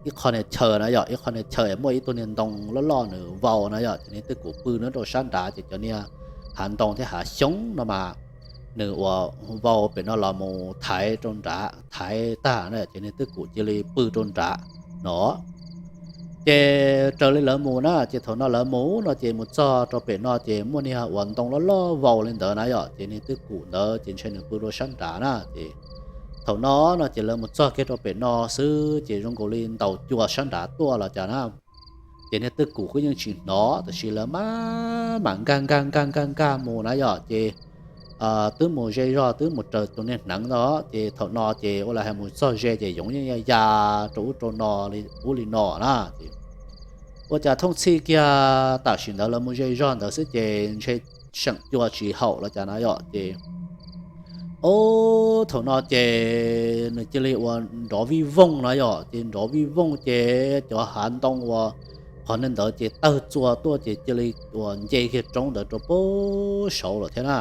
ib qho niag chaw na yom, ib qho niag chaw muaj ib tug niag ntoo loj loj nws vau na yom, ces niag twj kum pw nyob rau sab nrad ces cov niag hav ntoo thiab hav xyoob no mas nws uas vau pem no los mus thaiv rau nrad, thaiv tag na ces niag twj kum cia li pw rau nrad no. Ces raws li lawv mus na, ces thaum no lawv mus no ces mus txog rau pem no ces muaj niag uas ntoo loj loj vau li ntawd na yom, ces niag twj kum ntawd ces ntshe nws pw rau sab nrad na. Ces thaum no no ces lawv mus txog kiag rau pem no xwb ces zoo nkaus li ntaus cua sab nrad tuaj los cas na. Ces niag twj kum kuj yeej tsis hnov, tab sis lawv mam mam nkag nkag nkag nkag nkag mus na yom, ces twb mus ze zog twb mus raws tus niag hneev ntawd, ces thaum no ces ua li hais mus txog ze ces yoov yeej ya ya rau ub rau no li ub li no na. Ces Ua cas thooj txhij kiag tam sim ntawd lawv mus ze zog ntawd xwb ces ntshe seem cua tsis haum los cas na yom ces, ob, thaum no ces nws cia li uas nrov vij voog na yom ces nrov vij voog ces cov hav ntoo uas qhov ntawd ces tawg txua tuaj ces cia li uas nce kiag roob ntawd rau pem saud lawm thiab na.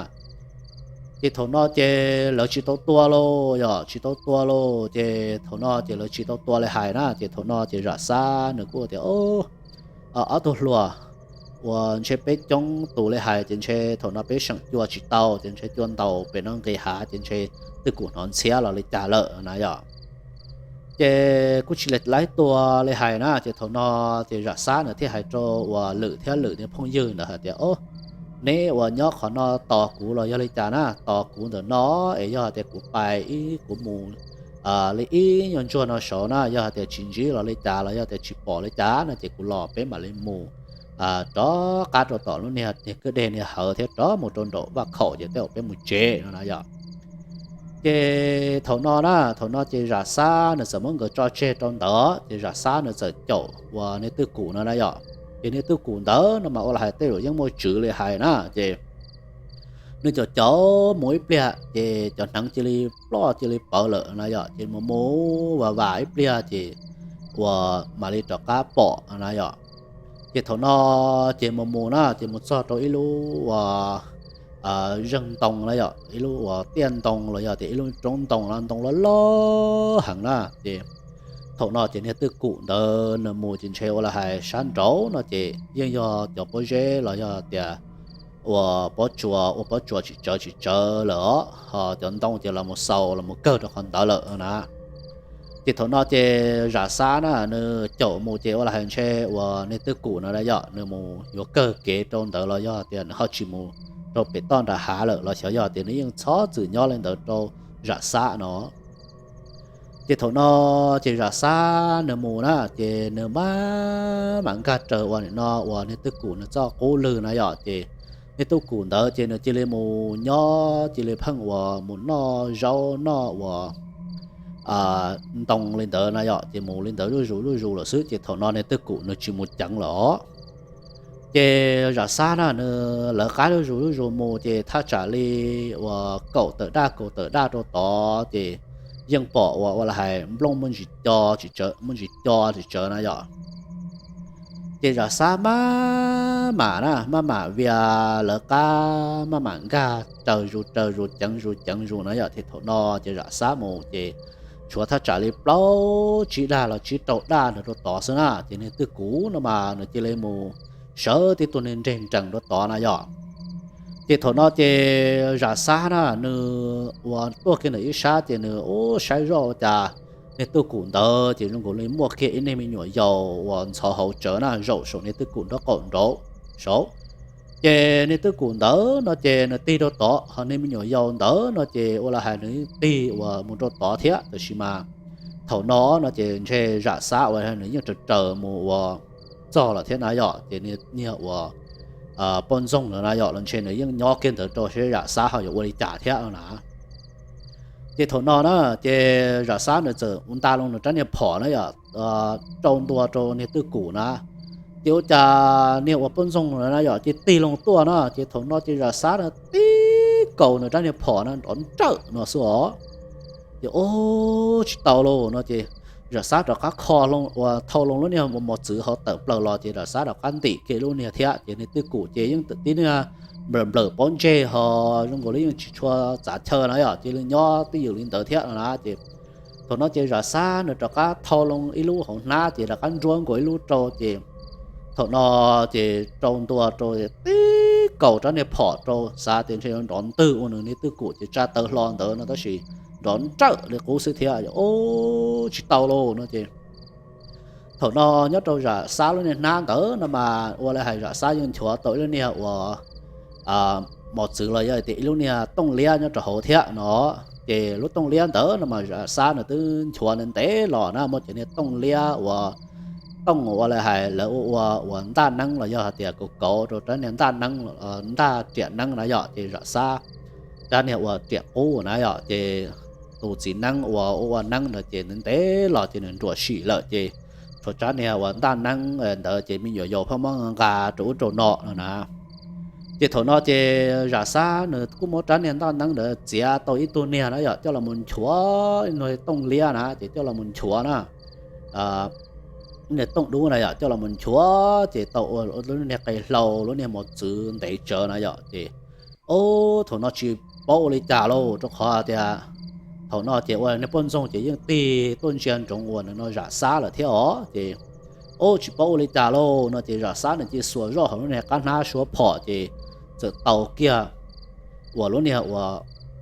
Ces thaum no ces lawv tsis tau tua lauj yom, tsis tau tua lauj ces thaum no ces lawv tsis tau tua li hais na ces thaum no ces Zam Xab nws kuj tias, ob tug hluas, uas ntshe peb coob tus li hais ces ntshe thaum no peb seem cua tsis tau ces ntshe cua ntaus pem no nqis hav ces ntshe twj kum hnov ntxhiab los li cas lawm na yom. Ces kuj tsis laib tua li hais na ces thaum no ces Zam Xab nws thiaj hais rau uas Lwm thiab Lwm niag phooj ywg ntawd hais tias, ob, neb uas nyob qhov no tos kuv los yog li cas na, tos kuv ntawm no es yog hais tias kuv pais ib kuv mus li ib nyuag ntsuag no saud na yog hais tias tsis ntsib los li cas los yog tias tsis pom li cas no ces kuv los peb mam li mus rov qab rau tom lub niag kwj deg niag hawv thiab rov mus rau nraum vaj khaum ces tej zaum peb mus tsev no na yom. Ces thaum no na, thaum no ces Zam Xab nws txawm muab nkawd tso tseg rau ntawd ces Zam Xab nws txawm caum uas niag Twj Kum no na yom. Ces niag Twj Kum ntawd no mas ua li hais tej zaum yeej muaj tswv li hais na ces nws caum caum mus ib pliag ces cov hneev cia li ploj cia li pawv lawm na yom ces mus mus vas vas ib pliag ces uas mam li rov qab pom na yom. Ces thaum no ces mus mus na ces mus txog rau ib lub uas zeeg ntoo na yom, ib lub uas tiaj ntoo los yog tias ib lub roob ntoo no ntoo loj loj heev na ces thaum no ces niag Twj Kum ntawd nws mus ces ntshe ua li hais sab nraud no ces yeej yog cov pob zeb los yog tias uas pob tsuas, ua pob tsuas tsis tsawv tsis tsawv lawm os, ho cov ntoo ces los mus xaus los mus kawg rau qhov ntawd lawm na. Ces thaum no ces Zam Xab na nws caum mus ces ua li hais ntshe uas niag Twj Kum no na yom, nws mus yuav kawg kev rau ntawd los yog tias nws ho tsis mus rau pem toj nram hav lawm los xyov yog tias nws yeej txhob txwm nyob li ntawd rau Zam Xab no. Ces thaum no ces Zam Xab nws mus na ces nws maj mam nkag raws uas nim no uas niag Twj Kum nws txoj qub lwg na yom ces niag Twj Kum ntawd ces nws cia li mus nyob cia li pheej uas mus noj zaub noj uas ntoo li ntawd na yom ces mus li ntawd zuj zus zuj zus lawm xwb ces thaum no niag Twj Kum nws tsis mus ceev lawm os. Ces Zam Xab na nws lawv qab zuj zus zuj zus mus ces thaj tsam li uas kaum tawm daj kaum tawm daj rau tod ces yeej pom uas ua li hais nplooj muaj ntsis co tsis tsawv, muaj ntsis co tsis tsawv na yom. Ces Zam Xab maj mam na maj mam vias lawv qab maj mam nkag raws zus raws zus ceev zus ceev zus na yom ces thaum no ces Zam Xab mus ces tshuav thaj tsam li plaub tsib daj los tsib rau daj ntawd rau tod xwb na ces niag Twj Kum no mas nws cia li mus sawv tib tug niag nreg nrees rau tod na yom. Ces thaum no ces Zam Xab na nws uas tuaj kiag ntawm ib sab ces nws ub saib zoj ua cas niag Twj Kum ntawd ces zoo nkaus li muaj kiag ib niag me nyuam yaus uas ntxhov hauv tsawv na zaum saum niag Twj Kum nraub qaum nraud saud. Ces niag Twj Kum ntawd no ces nws tig rau tod, ho niag me nyuam yaus ntawd no ces ua li hais nws tig uas mus rau tod thiab, tab sis mas thaum no no ces ntshe Zam Xab uas nws yeej raws raws mus uas txog lawm thiab na yom, ces niag uas poj ntxoog ntawd na yom los ntshe nws yeej nyob kiag ntawd rau seb Zam Xab ho yuav ua li cas thiab no na. Ces thaum no na ces Zam Xab nws txawm ua nta loo nws rab niag phom na yom, rau ntua rau niag Twj Kum na. Ces ua cas niag uas poj ntxoog na yom ces tig loo tuaj na, ces thaum no ces Zam Xab na tib kaus nws rab niag phom na nrov nrawm no xwb os. Ces ub tsis tau lauj no ces Zam Xab rov qab kho loo uas thau loo lub niag mos txwv hauv tawm plaws los ces Zam Xab rov qab ntim kiag lub niag thiab, ces niag Twj Kum ces yeej tib niag nplawm nplawm pob ntseg ho zoo nkaus li yeej tsis tshua txav chaw na yom, cia li nyob twj ywm li ntawd thiab no na. Ces thaum no ces Zam Xab nws rov qab thau loo ib lub hauv hnab ces rov qab ntsuab nkaus ib lub rau ces thaum no ces rau ntua rau tib kaus rab niag phom rau, xav tias ntshe yuav nrov ntwg ua nws niag Twj Kum ces tsa taw hlo ntawd no tab sis nrov nrawm li qub xwb thiab. Ub tsis tau lauj no ces thaum no nyob rau Zam Xab lub niag hnab ntawd no mas ua li hais Zam Xab yeej nchuav tau ib lub niag uas mos txwv los yog tias ib lub niag tooj liab nyob rau hauv thiab no. Ces lub tooj liab ntawd no mas Zam Xab nws twb nchuav ntev ntev los na, muaj cov niag tooj liab uas tooj ua li hais lawv ua ua uas ntaj neeb los yog hais tias kauv kauv rau rab niag ntaj neeb, ntaj riam neeb na yom, ces Zam Xab rab niag uas riam qub na yom, ces tus txiv neeb uas ua ua neeb ntawd ces ntev ntev los ces nws nruam sim lawm ces tshuav rab niag uas ntaj neeb ntawd ces me nyuam yaus pheej muab nqa rau ub rau no no na. Ces thaum no ces Zam Xab nws kuj muab rab niag ntaj neeb ntawd txiav tau ib tug niag na yom, coj los mus nchuav, ib tug niag tooj liab na, ces coj los mus nchuav na, niag tooj dub na yom, coj los mus nchuav ces tau ua lub niag qe hlau lub niag mos txwv ntev tsawv na yom. Ces ob thaum no tsis paub ua li cas lauj, rau qhov tias thaum no ces ua niag poj ntxoog ces yeej tig tuaj ntsia ntsoov uas nim no Zam Xab lawm thiab os. Ces ob tsis paub ua li cas lauj no ces Zam Xab nws cia li xuas zoj hauv lub niag qab hnab suab phom ces txawm tau kiag uas lub niag uas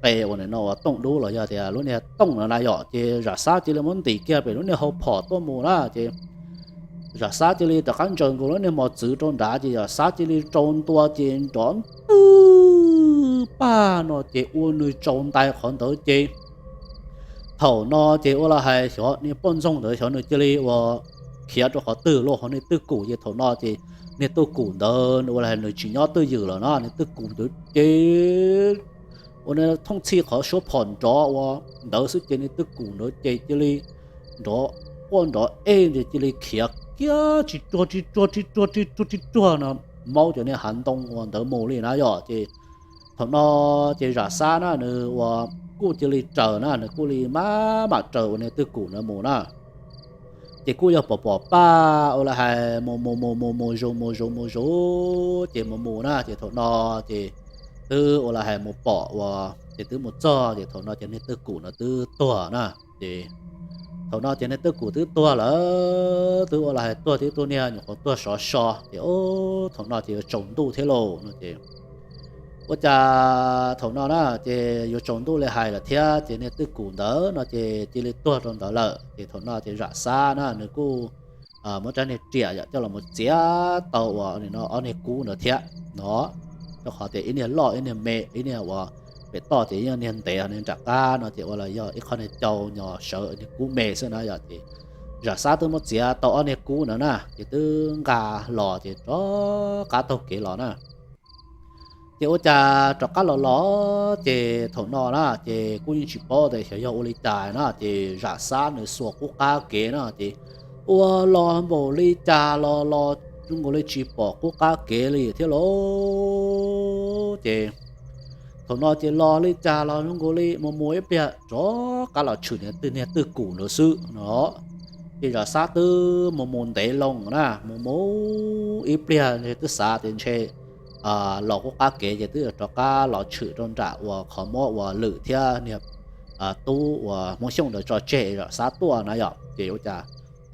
qe uas nim no uas tooj dub los yog tias lub niag tooj no na yom, ces Zam Xab cia li muab ntim kiag pem lub niag hau phom tuaj mus na ces Zam Xab cia li rov qab ntsaws nkaus lub niag mos txwv rau nrad ces Zam Xab cia li rau ntua ces nrov ntwg pag no ces ua nws tsaus ntais qhov ntawd ces thaum no ces ua li hais xyov niag poj ntxoog ntawd xyov nws cia li ua khiav rau qhov twg los hauv niag twj kum ces thaum no ces niag twj kum ntawd ua li hais nws tsis nyob twj ywm lawm na, niag twj kum ntawd ces ua thooj txhij qhov suab phom nrov ua ntawd xwb ces niag twj kum ntawd ces cia li nrov quaj nrov ej ntawd cia li khiav kiag tsis ruag tsis ruag tsis ruag tsis ruag tsis ruag no, maub cov niag hav ntoo ua ntawd mus li na yom. Ces thaum no ces Zam Xab na nws ua kuj cia li raws na, nws kuj li maj mam raws ua niag twj kum ntawd mus na. Ces kuj yog pom pom paj ua li hais mus mus mus mus mus zus mus zus mus zus ces mus mus na ces thaum no ces twb ua li hais mus pom ua ces twb mus txog ces thaum no ces niag twj kum no twb tuag na. Ces thaum no ces niag twj kum twb tuag lawm, twb ua li hais tuag tib tug niag nyuam qhuav tuag sov so ces ob thaum no ces yuav tsaus ntuj thiab lauj no ces ua cas thaum no na ces yuav tsaus ntuj li hais lawm thiab ces niag twj kum ntawd no ces cia li tuag rau ntawd lawm ces thaum no ces Zam Xab na nws kuj muab rab niag riam yom coj los mus txiav tau ua no ob niag kub ntawd thiab no, rau qhov tias ib niag loj ib niag me, ib niag uas pem toj ces ib niag ntev, niag nram qab no ces ua los yog ib qho niag cau nyos sawv niag kub me xwb na yom. Ces Zam Xab twb muab txiav tau ob niag kub ntawd na ces twb nqa los ces rov qab taug kev los na. Ces ua cas rov qab los los ces thaum no na ces kuj yeej tsis paub tias xyov yog ua li cas na ces Zam Xab nws xuas qub qab kev na ces ua los npaum li cas los los zoo nkaus li tsis pom qub qab kev li thiab lauj. Ces thaum no ces los li cas los zoo nkaus li mus mus ib pliag rov qab los tshwm niag twj kum ntawd xwb no. Ces Zam Xab twb mus mus ntev loo na, mus mus ib pliag ntshe twb xav tias ntshe los qub qab kev ces twb yuav rov qab los tshwm rau nram uas qhov muab ua Lwm thiab niag tub uas Hmoob Xyooj ntawd tso tseg Zam Xab tuaj na yom. Ces ua cas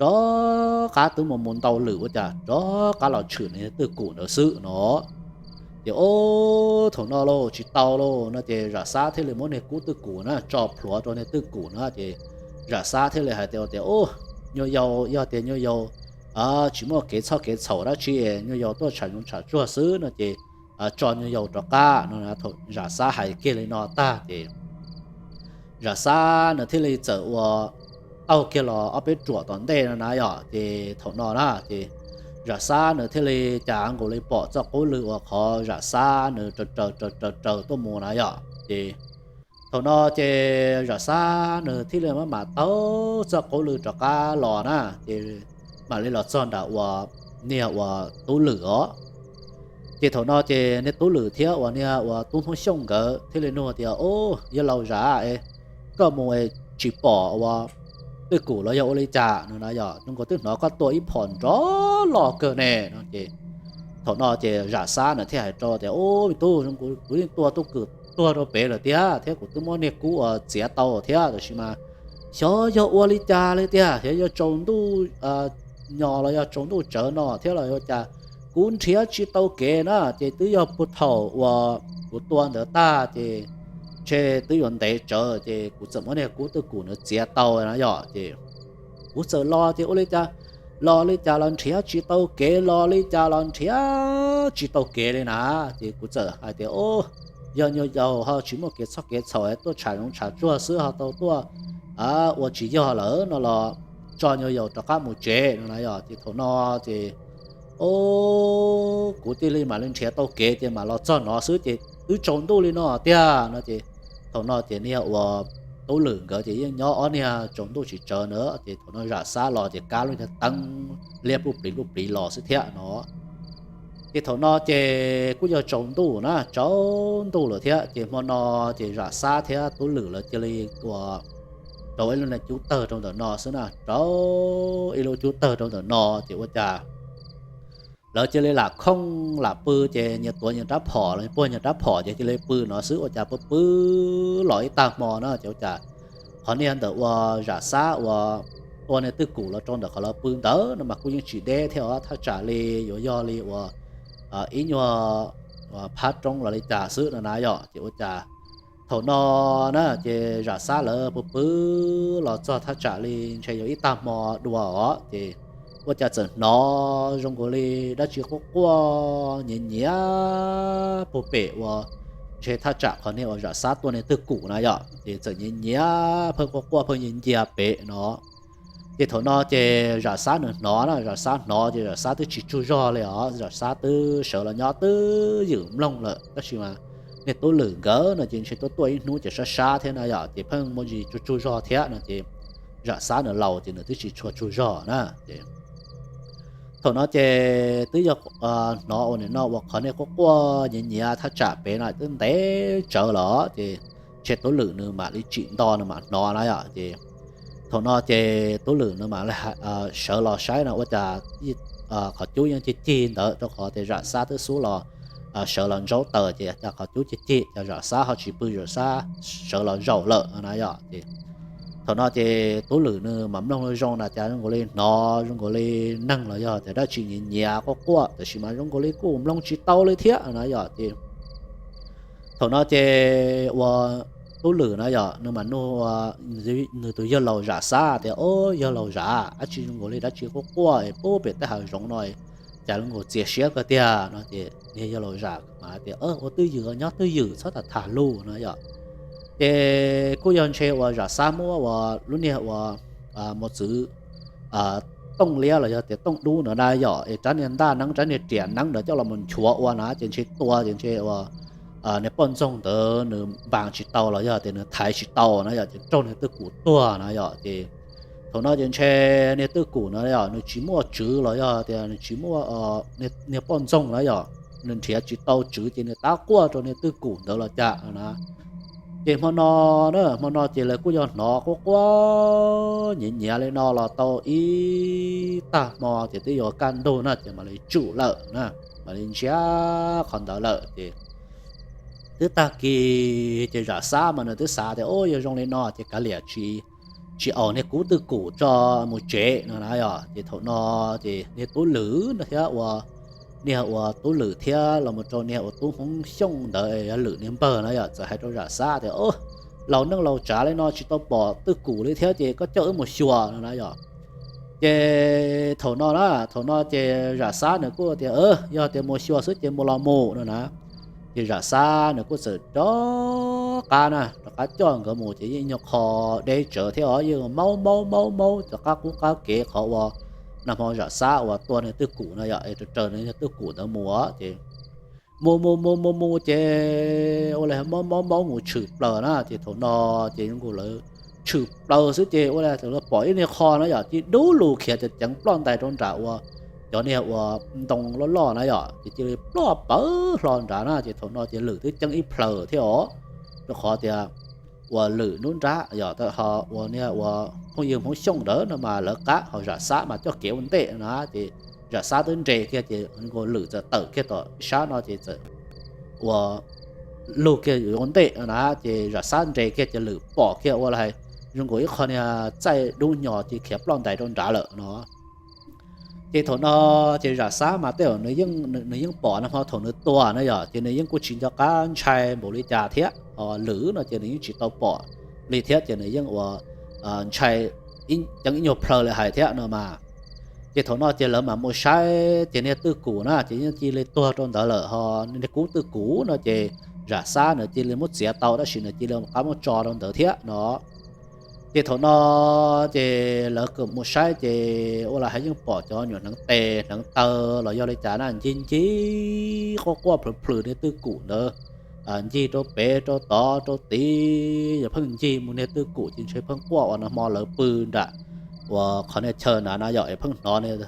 rov qab twb mus mus ntau lwm ua cas rov qab los tshwm niag twj kum ntawd xwb no. Ces ob thaum no lauj tsis tau lauj no ces Zam Xab thiaj li muab niag kub twj kum na tso plhuav rau niag twj kum na ces Zam Xab thiaj li hais tias, tias, Ub, nyuag yaus, yog tias nyuag yaus tsis muaj kev txhoj kev txhaum dab tsi, nyuag yaus tuaj tsham zoov tsham tsuag xwb no ces tso nyuag yaus rov qab no. Thaum Zam Xab hais kiag li no tag ces Zam Xab nws thiaj li txawm ua taug kiag los ob peb ruam tom ntej no na yom. Ces thaum no na ces Zam Xab nws thiaj li cas nkaus li pom txoj qub lw uas qhov Zam Xab nws raws raws raws raws tuaj mus na yom. Ces thaum no ces Zam Xab nws thiaj li maj mam taug txoj qub lw rov qab los na, ces mam li los txog nram uas niag uas Tub Lwm os. Ces thaum no ces niag Tub Lwm thiab uas niag uas tub Hmoob Xyooj nkawd thiaj li nug tias, Ub, yawg laus Zam, koj mus tsis pom ua twj kum los yog ua li cas no na yom? Zoo nkaus twb hnov koj tua ib phom nrov loj kawg ne no. Ces thaum no ces Zam Xab nws thiaj hais rau tias, Ub, me tub, kuv yeej tua twj kum tuag rau pem lawm tiag thiab kuv twb muab niag kub uas txiav tau thiab, tab sis mas xyov yog ua li cas li tiag, xyov yog tsaus ntuj nyos los yog tsaus ntuj tsawv no thiab los yog cas, kuv nrhiav tsis tau kev na. Ces twb yog puag thaum uas kuv tua ntawd tag ces ntshe twb yuav ntev tsawv ces kuv txawm muab niag kub twj kum ntawd txiav tau na yom. Ces kuv txawm los ces ua li cas, los li cas los nrhiav tsis tau kev, los li cas los nrhiav tsis tau kev li na. Ces kuv txawm hais tias, Ub, yog nyuag yaus ho tsis muaj kev txhoj kev txhaum tuaj tsham zoov tsham tsuag xwb ho tau tuaj ua tsis yog lawm no los tso nyuag yaus rov qab mus tsev no na yom. Ces thaum no ces, Ub, kuv thiaj li mam li nrhiav tau kev ces mam los txog no xwb ces twb tsaus ntuj li no tiag no. Ces thaum no ces niag uas Tub Lwm nkawd ces yeej nyob ob niag tsaus ntuj tsis tsawg na, ces thaum no Zam Xab los ces kab lub niag teeb liab pluj pliv pluj pliv los xwb thiab no. Ces thaum no ces kuj yog tsaus ntuj na, tsaus ntuj lawm thiab, ces hmo no ces Zam Xab thiab Tub Lwm lawv cia li ua rau ib lub niag cub tawg rau ntawm no xwb na, rau ib lub cub tawg rau ntawm no ces ua cas lawv cia li lam khooj lam pw, ces nyias tuav nyias rab phom los puag nyias rab phom ces cia li pw no xwb, ua cas pw pw los ib tag hmo na ces ua cas qhov niag ntawm uas Zam Xab uas tua niag twj kum los rau ntawm qhov lawv pw ntawd no mas kuj yeej tsis deb thiab os, thaj tsam li yuav yog li uas ib nyuag phab roob los li cas xwb no na yom, ces ua cas thaum no na ces Zam Xab lawv pw pw los txog thaj tsam li ntshe yuav ib tag hmo dua os, ces ua cas txawm hnov zoo nkaus li dab tsi quaj quaj nyiav nyiav puag pem uas ntshe thaj tsam qhov niag uas Zam Xab tua niag twj kum na yom, ces txawm nyiav nyiav pheej quaj quaj pheej ncia ncia pem no. Ces thaum no ces Zam Xab nws hnov na, Zam Xab hnov ces Zam Xab twb tsis tsaug zog li os, Zam Xab twb sawv los nyob twb ywm mloog lawm, tab sis mas niag Tub Lwm nkawd no ces ntshe tuaj tuaj ib hnub ces sab sab thiab na yom, ces pheej muaj ntsis tsaug tsaug zog thiab no ces Zam Xab nws laus ces nws twb tsis tshua tsaug zog na ces thaum no ces twb yog hnov ua nim no uas qhov niag quaj quaj nyiav nyiav thaj tsam pem no twb ntev tsawv los ces ntshe Tub Lwm nws mam li tsim nto nws mam hnov na yom, ces thaum no ces Tub Lwm nws mam sawv los saib no ua cas qhov cub yeej cig cig ntawd rau qhov tias Zam Xab twb xub los sawv los ntsaub taws ces cas qhov cub cig cig ces Zam Xab ho tsis pw, Zam Xab sawv los zaum lawm na yom, ces thaum no ces Tub Lwm nws mam mloog zoo na cas zoo nkaus li hnov zoo nkaus li neeg los yog tias dab tsi nyiav nyiav quaj quaj, tab sis mas zoo nkaus li kuj mloog tsis tau li thiab na yom, ces thaum no ces ua Tub Lwm na yom, nws mam nug nws tus yawg laus Zam Xab tias, Au, yawg laus Zam, dab tsi zoo nkaus li dab tsi quaj quaj es pub pem tej hav zoov no, cas zoo nkaus txias siab kawg tiag no ces niag yawg laus Zam mas tias, Ua twj ywm, nyob twj ywm, txhob tham tham lus no yom. Ces kuj yog ntshe uas Zam Xab muab uas lub niag uas mos txwv tooj liab los yog tias tooj dub no na yom, es rab niag ntaj neeb, rab niag riam neeb ntawd coj los mus nchuav ua na ces ntshe tua ces ntshe uas niag poj ntxoog ntawd nws npas tsis tau los yog tias nws thaiv tsis tau na yom, ces raug niag twj kum tuag na yom, ces thaum no ces ntshe niag twj kum na yom, nws tsis muaj tswv los yog tias nws tsis muaj niag poj ntxoog na yom, nws nrhiav tsis tau tswv ces nws tab quaj rau niag twj kum ntawd los cas na. Ces hmo no na, hmo no ces lawv kuj yog hnov quaj quaj nyiav nyiav li no los tau ib tag hmo ces twb yuav kaj ntug na ces mam li tsum lawm na, mam li ntsiab qhov ntawd lawm ces twb tag kis ces Zam Xab mas nws twb xav tias, Au, yog zoo li no ces kav liam tsis, tsis aus niag kub twj kum tso mus tsev no na yom. Ces thaum no ces niag Tub Lwm no thiab ua, niag ua Tub Lwm thiab los mus rau niag ua Tub Hmoob Xyooj ntawd yog Lwm niag npawg na yom, txawm hais rau Zam Xab tias, Au, laus neej laus tsav li no tsis tau pom twj kum li thiab ces koj coj wb mus xyuas no na yom. Ces thaum no na, thaum no ces Zam Xab nws kuj tias, Yog tias mus xyuas xwb ces mus los mus no na. Ces Zam Xab nws kuj txawm rov qab na, rov qab coj nkawd mus ces yeej nyuag qho deb tsawv thiab os, yeej maub maub maub maub cov qab qub qab kev qhov uas nag hmo Zam Xab uas tua niag twj kum na yom, es raws raws niag twj kum ntawd mus ces mus mus mus mus mus ces ua li maub maub maub mus tshwm plaws na, ces thaum no ces zoo nkaus lawv tshwm plaws xwb ces ua li lawv pom ib niag qho na yom, cia li dub lug khiav ceev ceev ploj ntais rau nram uas cov niag uas ntoo loj loj na yom, ces cia li ploj pawv hlo nrad na, ces thaum no ces Lwm twb ceeb ib plhaws thiab os, rau qhov tias uas Lwm nruab nrab yom, ho uas niag uas phooj ywg Hmoob Xyooj ntawd no mas lawv qab, ho Zam Xab mas coj kev ua ntej na, ces Zam Xab twb nres kiag ces nkaus Lwm txawm tawm kiag tom sab no ces txawm uas lug kiag ua ntej na, ces Zam Xab nres kiag ces Lwm pom kiag ua li hais zoo nkaus ib qho niag txaij dub nyos ces khiav ploj ntais rau nrad lawm no. Ces thaum no ces Zam Xab mas tej zaum nws yeej pom nag hmo thaum nws tua na yom, ces nws yeej kuj tsis nco qab ntshai npaum li cas thiab, ho Lwm no ces nws yeej tsis tau pom li thiab ces nws yeej ua ntshai ceeb ib nyuag plhaw li hais thiab no mas. Ces thaum no ces lawv mam mus saib ces niag twj kum na ces yeej cia li tuag rau ntawd lawm, ho niag kub twj kum no ces Zam Xab nws cia li muab txiav tau tab sis nws cia li qab muab tso rau ntawd thiab no. Ces thaum no ces lawv mus saib ces ua li hais yeej pom cov nyuam hneev tes hneev taw los yog li cas na ncig ncig quaj quaj plhws plhws niag twj kum ntawd ncig rau pem rau tod rau tid, yog pheej ncig mus niag twj kum ces ntshe pheej quaj uas nag hmo lawv pw nram uas qhov niag chaw ntawd na yom, es pheej hnov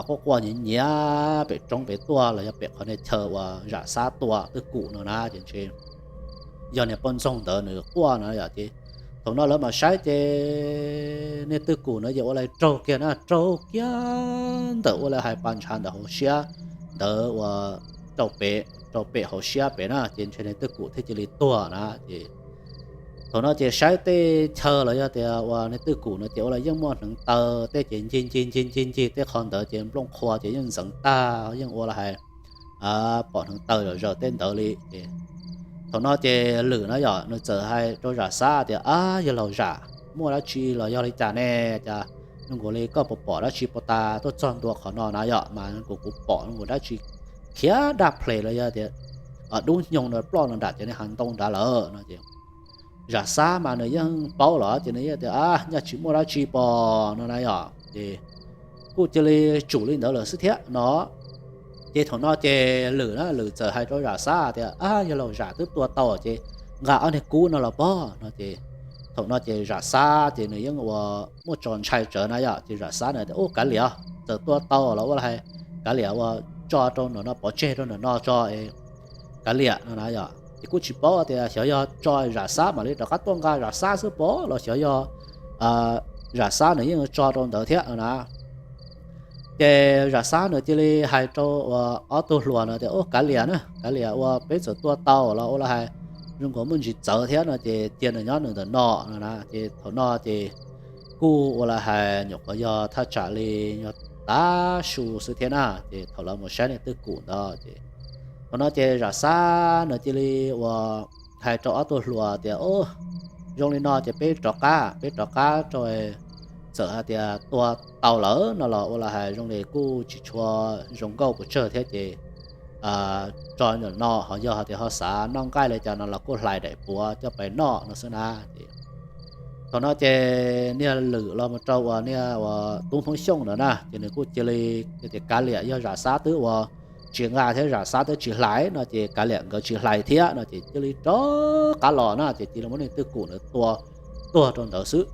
quaj quaj nyiav nyiav pem roob pem tuaj los yog pem qhov niag chaw uas Zam Xab tua twj kum no na ces ntshe yog niag poj ntxoog ntawd nws quaj no yom. Ces thaum no lawv mam saib ces niag twj kum ntawd ces ua li raug kiag na, raug kiag ntawm ua li hais pas ntshav ntawm hauv siab ntawd uas rau pem, rau pem hauv siab pem na, ces ntshe niag twj kum thiaj cia li tuag na. Ces thaum no ces saib tej chaw los yog tias uas niag twj kum no ces ua li yeej muaj hneev taw tej ces ncig ncig ncig ncig ncig tej qhov ntawd ces nplooj qhuav ces yeej ntxeev tag, yeej ua li hais pom hneev taw zom zaws tej ntawd li. Ces thaum no ces Lwm na yom, nws txawm hais rau Zam Xab tias, Ab, yawg laus Zam, muaj dab tsi los yog li cas ne? Cas zoo nkaus li koj puas pom dab tsi puas tas tuaj txog ntua qhov no na yom, mas zoo nkaus kuv pom zoo nkaus dab tsi khiav daj ples los yog tias dub hnyoo no ploj no nram cov niag hav ntoo nrad lawm no ces Zam Xab mas nws yeej paub lawm ces nws yeej tias, Ab, nyaj tsis muaj dab tsi pom no na yom. Ces kuj cia li tsum li ntawd lawm xwb thiab no. Ces thaum no ces Lwm na, Lwm txawm hais rau Zam Xab tias, Ab, yawg laus Zam twb tua tau ces nqa ob niag kub no los pov no ces thaum no ces Zam Xab ces nws yeej ua muaj tso ntshai tsawv na yom, ces Zam Xab nws tias, Ub, kav liam, txawm tua tau los ua li hais kav liam uas tso rau ntawm no, pov tseg rau ntawm no tso es kav liam no na yom. Ces kuj tsis paub tias xyov yog tso Zam Xab mam li rov qab tuaj nqa Zam Xab xwb pov los xyov yog Zam Xab nws yeej tso rau ntawd thiab no na. Ces Zam Xab nws cia li hais rau uas ob tug hluas no tias, Ub, kav liam na, kav liam uas peb txawm tua tau los ua li hais zoo nkaus muaj ntsis txawv thiab no ces cia nws nyob nws ntawm no no na. Ces thaum no ces kuj ua li hais nyuam qhuav yog thaj tsam li yog tav su xwb thiab na, ces thaum lawv mus saib niag twj kum ntawd ces thaum no ces Zam Xab nws cia li uas hais rau ob tug hluas tias, Ub, zoo li no ces peb rov qab, peb rov qab rau, txawm hais tias tua tau lawm no los ua li hais zoo li kuj tsis tshua zoo nkauj pes tsawg thiab ces tso ntawm no, ho yog hais tias ho xav noj nqaij li cas no los kuj hlais daim puav coj pais noj no xwb na. Ces thaum no ces niag Lwm los mus rau uas niag uas tub Hmoob Xyooj ntawd na ces nws kuj cia li tias, Kav liam, yog Zam Xab twb uas tsis nqa thiab Zam Xab twb tsis hlais no ces kav liam nkawd tsis hlais thiab no ces cia li rov qab los na ces cia li muab niag twj kum ntawd tua tuag rau ntawd xwb.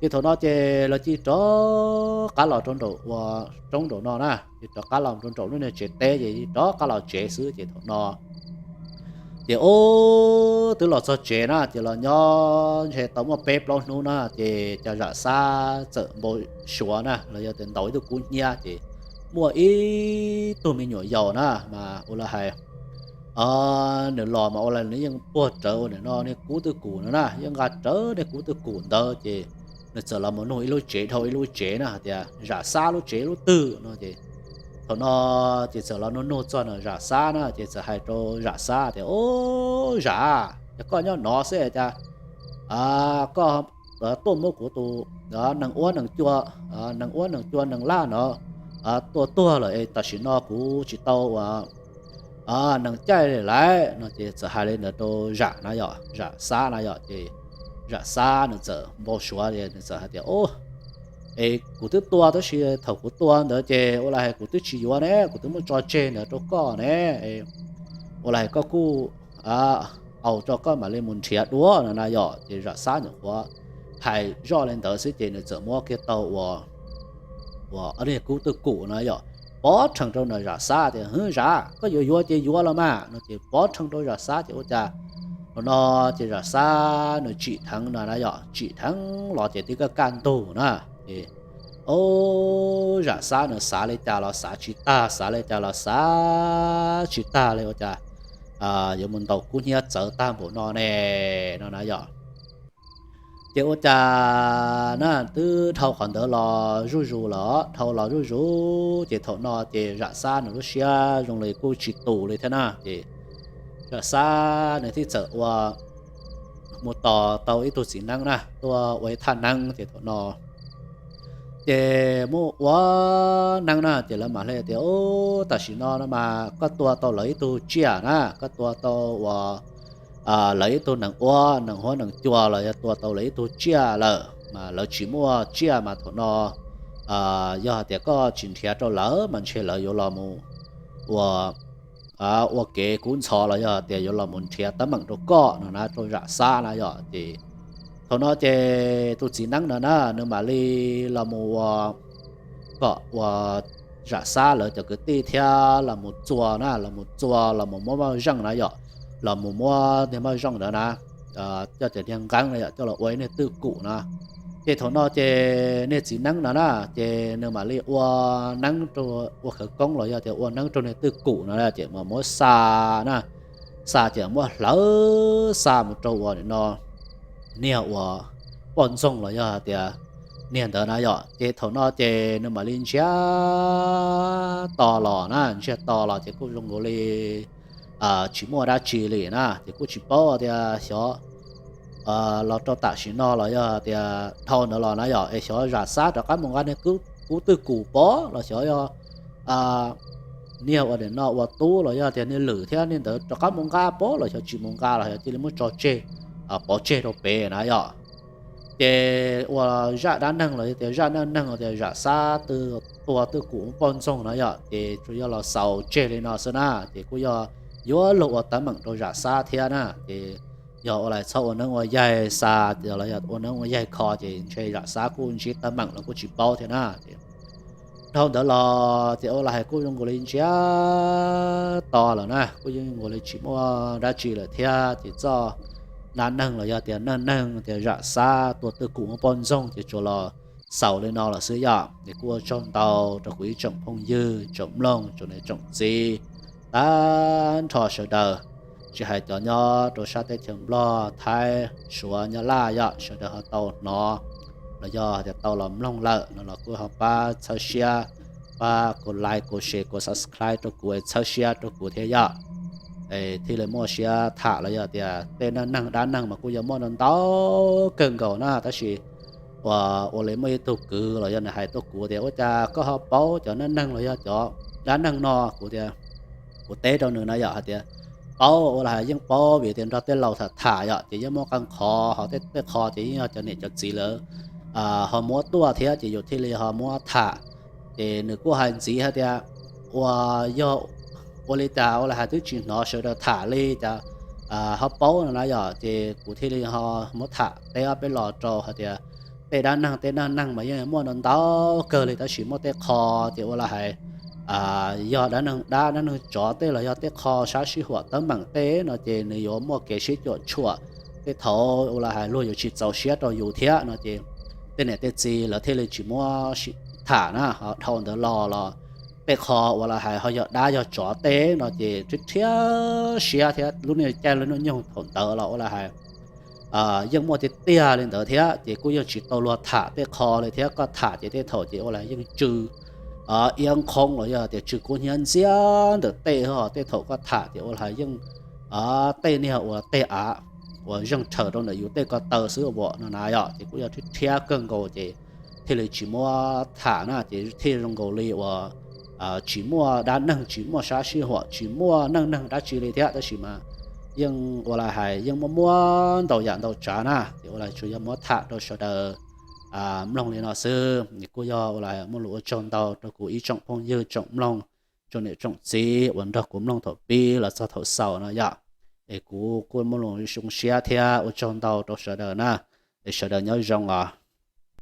Ces thaum no ces lawv cia li rov qab los rau nraum uas roob nraum no na, ces rov qab los rau nraum lub niag tsev teb ces rov qab los tsev xwb. Ces thaum no ces ub twb los txog tsev na ces los nyob ntshe tau muaj peb plaub hnub na ces cas Zam Xab txawm npau suav na los yog tias ntaus ib tug kub hnyiab ces muaj ib tug me nyuam yaus na mas ua li hais nws los mas ua li nws yeej puag rawv ua nws no niag kub twj kum no na, yeej nqa rawv niag kub twj kum ntawd ces nws txawm los mus nug ib lub tsev dhau ib lub tsev na hais tias, Zam Xab lub tsev lub twg no ces thaum no ces txawm los nug nug txog na Zam Xab na ces txawm hais rau Zam Xab tias, Ub, Zam, yog koj nyob no xwb cas koj tuaj muab kuv tus nees uab nees cua, nees uab nees cua nees laj no tua tuag lawm es tam sim no kuv tsis tau ua nees caij li lawm no ces txawm hais li ntawd rau Zam na yom, Zam Xab na yom ces Zam Xab nws txawm npau suav es nws txawm hais tias, Ub, es kuv twb tua tab sis thaum kuv tua ntawd ces ua li hais kuv twb tsis yuav ne, kuv twb muab tso tseg ntawd rau koj ne, ua li hais koj kuj au rau koj mam li mus nrhiav dua no na yom. Ces Zam Xab nyuam qhuav hais zoj li ntawd xwb ces nws txawm muab kiag tau ua ua niag kub twj kum no yom, pov rhees rau na Zam Xab tias, Hwb, Zam, koj yuav yuav ces yuav los mas no ces pov rhees rau Zam Xab ces ua cas thaum no ces Zam Xab nws tsim dheev no na yom, tsim dheev los ces twb kaj kaj ntug na ces ub, Zam Xab nws xav li cas los xav tsis tag, xav li cas los xav tsis tag li ua cas yuav mus ntaus kub hnyiab txawv tag npaum no ne no na yom. Ces ua cas na twb dhau qhov ntawd los zuj zus lawm, dhau los zuj zus ces thaum no ces Zam Xab nws lub siab zoo li kuj tsis tus li thiab na ces Zam Xab nws thiaj txawm ua mus tos tau ib tug txiv neeb na tuaj ua ib thaj neeb ces thaum no ces muab ua neeb na ces lawv mam hais tias, Ub, tam sim no no mas koj tua tau lawv ib tug tsiaj na, koj tua tau ua lawv ib tug nees uab nees huab nees cua los yog tua tau lawv ib tug tsiaj lawm mas lawv tsis muaj tsiaj mas thaum no yog hais tias koj tsis nrhiav rau lawv mas ntshe lawv yuav los mus ua ua kev kub ntxhov los yog tias yuav los mus nrhiav teeb meem rau koj no na, rau Zam Xab na yom. Ces thaum no ces tus txiv neeb no na nws mam li los mus ua, kom ua Zam Xab lawv cov kwv tij thiab los mus txua na, los mus txua los mus muab Moj Zeej na yom, los mus muab niag Moj Zeej ntawd na coj cov niag nqeeb no yom coj los ua ib niag twj kum no. Ces thaum no ces niag txiv neeb no na ces nws mam li ua neeb rau, ua khawv koob los yog tias ua neeb rau niag twj kum no ces mam muab xa na, xa ces muab hlawv xa mus rau ua no niag ua poj ntxoog los yog tias niag ntawd na yom. Ces thaum no ces nws mam li ntsiag to los na, ntsiag to los ces kuj zoo nkaus li tsis muaj dab tsi li na, ces kuj tsis paub tias xyov los rau tam sim no los yog tias dhau ntawd los na yom es xyov Zam Xab rov qab mus nqa niag kub twj kum pov los xyov yog niag ua nim no ua tub los yog tias niag lwm thiab niag ntawd rov qab mus nqa pov los xyov tsis mus nqa los xyov cia li muab tso tseg, pov tseg rau pem na yom. Ces ua zaj dab neeg los yog tias zaj neej neeg tias Zam Xab tua twj kum poj ntxoog no yom ces tsuas yog los xaus tseg li no xwb na, ces kuj yog yuav luag ua teeb meem rau Zam Xab thiab na. Ces yog ua li txhob ua neeb ua yaig xa los yog ua neeb ua yaig kho ces ntshe Zam Xab kuj ntsib teeb meem los kuj tsis paub thiab na. Dhau ntawd los ces ua li hais kuj zoo nkaus li ntsiag to lawm na, kuj yeej zoo nkaus li tsis muaj dab tsi lawm thiab ces txoj dab neeg los yog tias neej neeg tias Zam Xab tua twj kum poj ntxoog ces tsuas los xaus li no lawm xwb yom. Ces kuj ua tsaug ntau rau kuv ib tsoom phooj ywg tsoom mloog tsoom niam tsoom txiv tag nrho sawv daws, tsis hais cov nyob rau sab teb chaws Nplog, Thaib, Suav, Nyab Laj yom, sawv daws ho tau hnov los yog tias tau los mloog lawm no los kuj ho pab txhawb siab, pab kuv like, kuv share, kuv subscribe rau kuv es txhawb siab rau kuv thiab yom. Thiaj li muaj siab tham los yog tias tej neej neeg dab neeg mas kuj yog muaj ntau kawg nkaus na, tab sis ua, ua li muaj ib tug kwv los yog nws hais tuaj kuv tias ua cas koj ho paub cov neej neeg los yog cov dab neeg no, kuv tias, kuv teb rau nws na yom hais tias paub, ua li hais yeej paub vim tias nrog tej laus tham tham yom ces yeej muaj qee qho ho tej qho ces yeej yog cov niam cov txiv lawv ho muab tuaj thiab ces yus thiaj li ho muab tham. Ces nws kuj hais ntxiv hais tias ua, yog ua li cas ua li hais twb tsis hnov sawv daws tham li cas ho paub no na yom, ces kuv thiaj li ho muab tham teb ob peb los rau hais tias tej dab neeg tej neej neeg mas yeej muaj ntau kawg li tab sis muaj tej qho ces ua li hais yog dab neeg dab dab neeg tsov tej los yog tej qho sab sij huam teeb meem tej no ces nws yuav muaj kev sib cuam tshuam. Tej thaum ua li hais luag yuav tsis txaus siab rau yus thiab no ces tej niam tej txiv lawv thiaj li tsis muab tham na. Dhau ntawd los los tej qho ua li hais ho yog dab yog tsov tej no ces rhiab rhiab siab thiab lub niag caij lub niag nyoog thaum ntawd los ua li hais yeej muaj tiag tiag li ntawd thiab ces kuj yeej tsis tau luag tham tej qho li thiab, koj tham ces tej thaum ces ua li yeej tsw iab nqhoob los yog tias tsw kub hnyiab ntxiab ntawm tej, tej thaum koj tham ces ua li yeej tej niag ua tej av uas zeeg rhawv rau ntawm yus tej ko taw xwb ua no na yom, ces kuj yog rhiab rhiab kawg nkaus ces thiaj li tsis muab tham na, ces thiaj zoo nkaus li uas tsis muaj dab neeg tsis muaj sab sij huam tsis muaj neej neeg dab tsi li thiab tab sis mas yeej ua li hais yeej muaj muaj ntau yam ntau tsav na, ces ua li tsuas yog muab tham rau sawv daws mloog li no xwb. Kuj yog ua li muaj lus ua tsaug ntau rau kuv ib tsoom phooj ywg tsoom mloog, tsoom niam tsoom txiv uas nrog kuv mloog thaum pib los txog thaum xaus no yom. Es kuv kuj muaj lus zoo siab thiab ua tsaug ntau rau sawv daws na, es sawv daws nyob zoo os.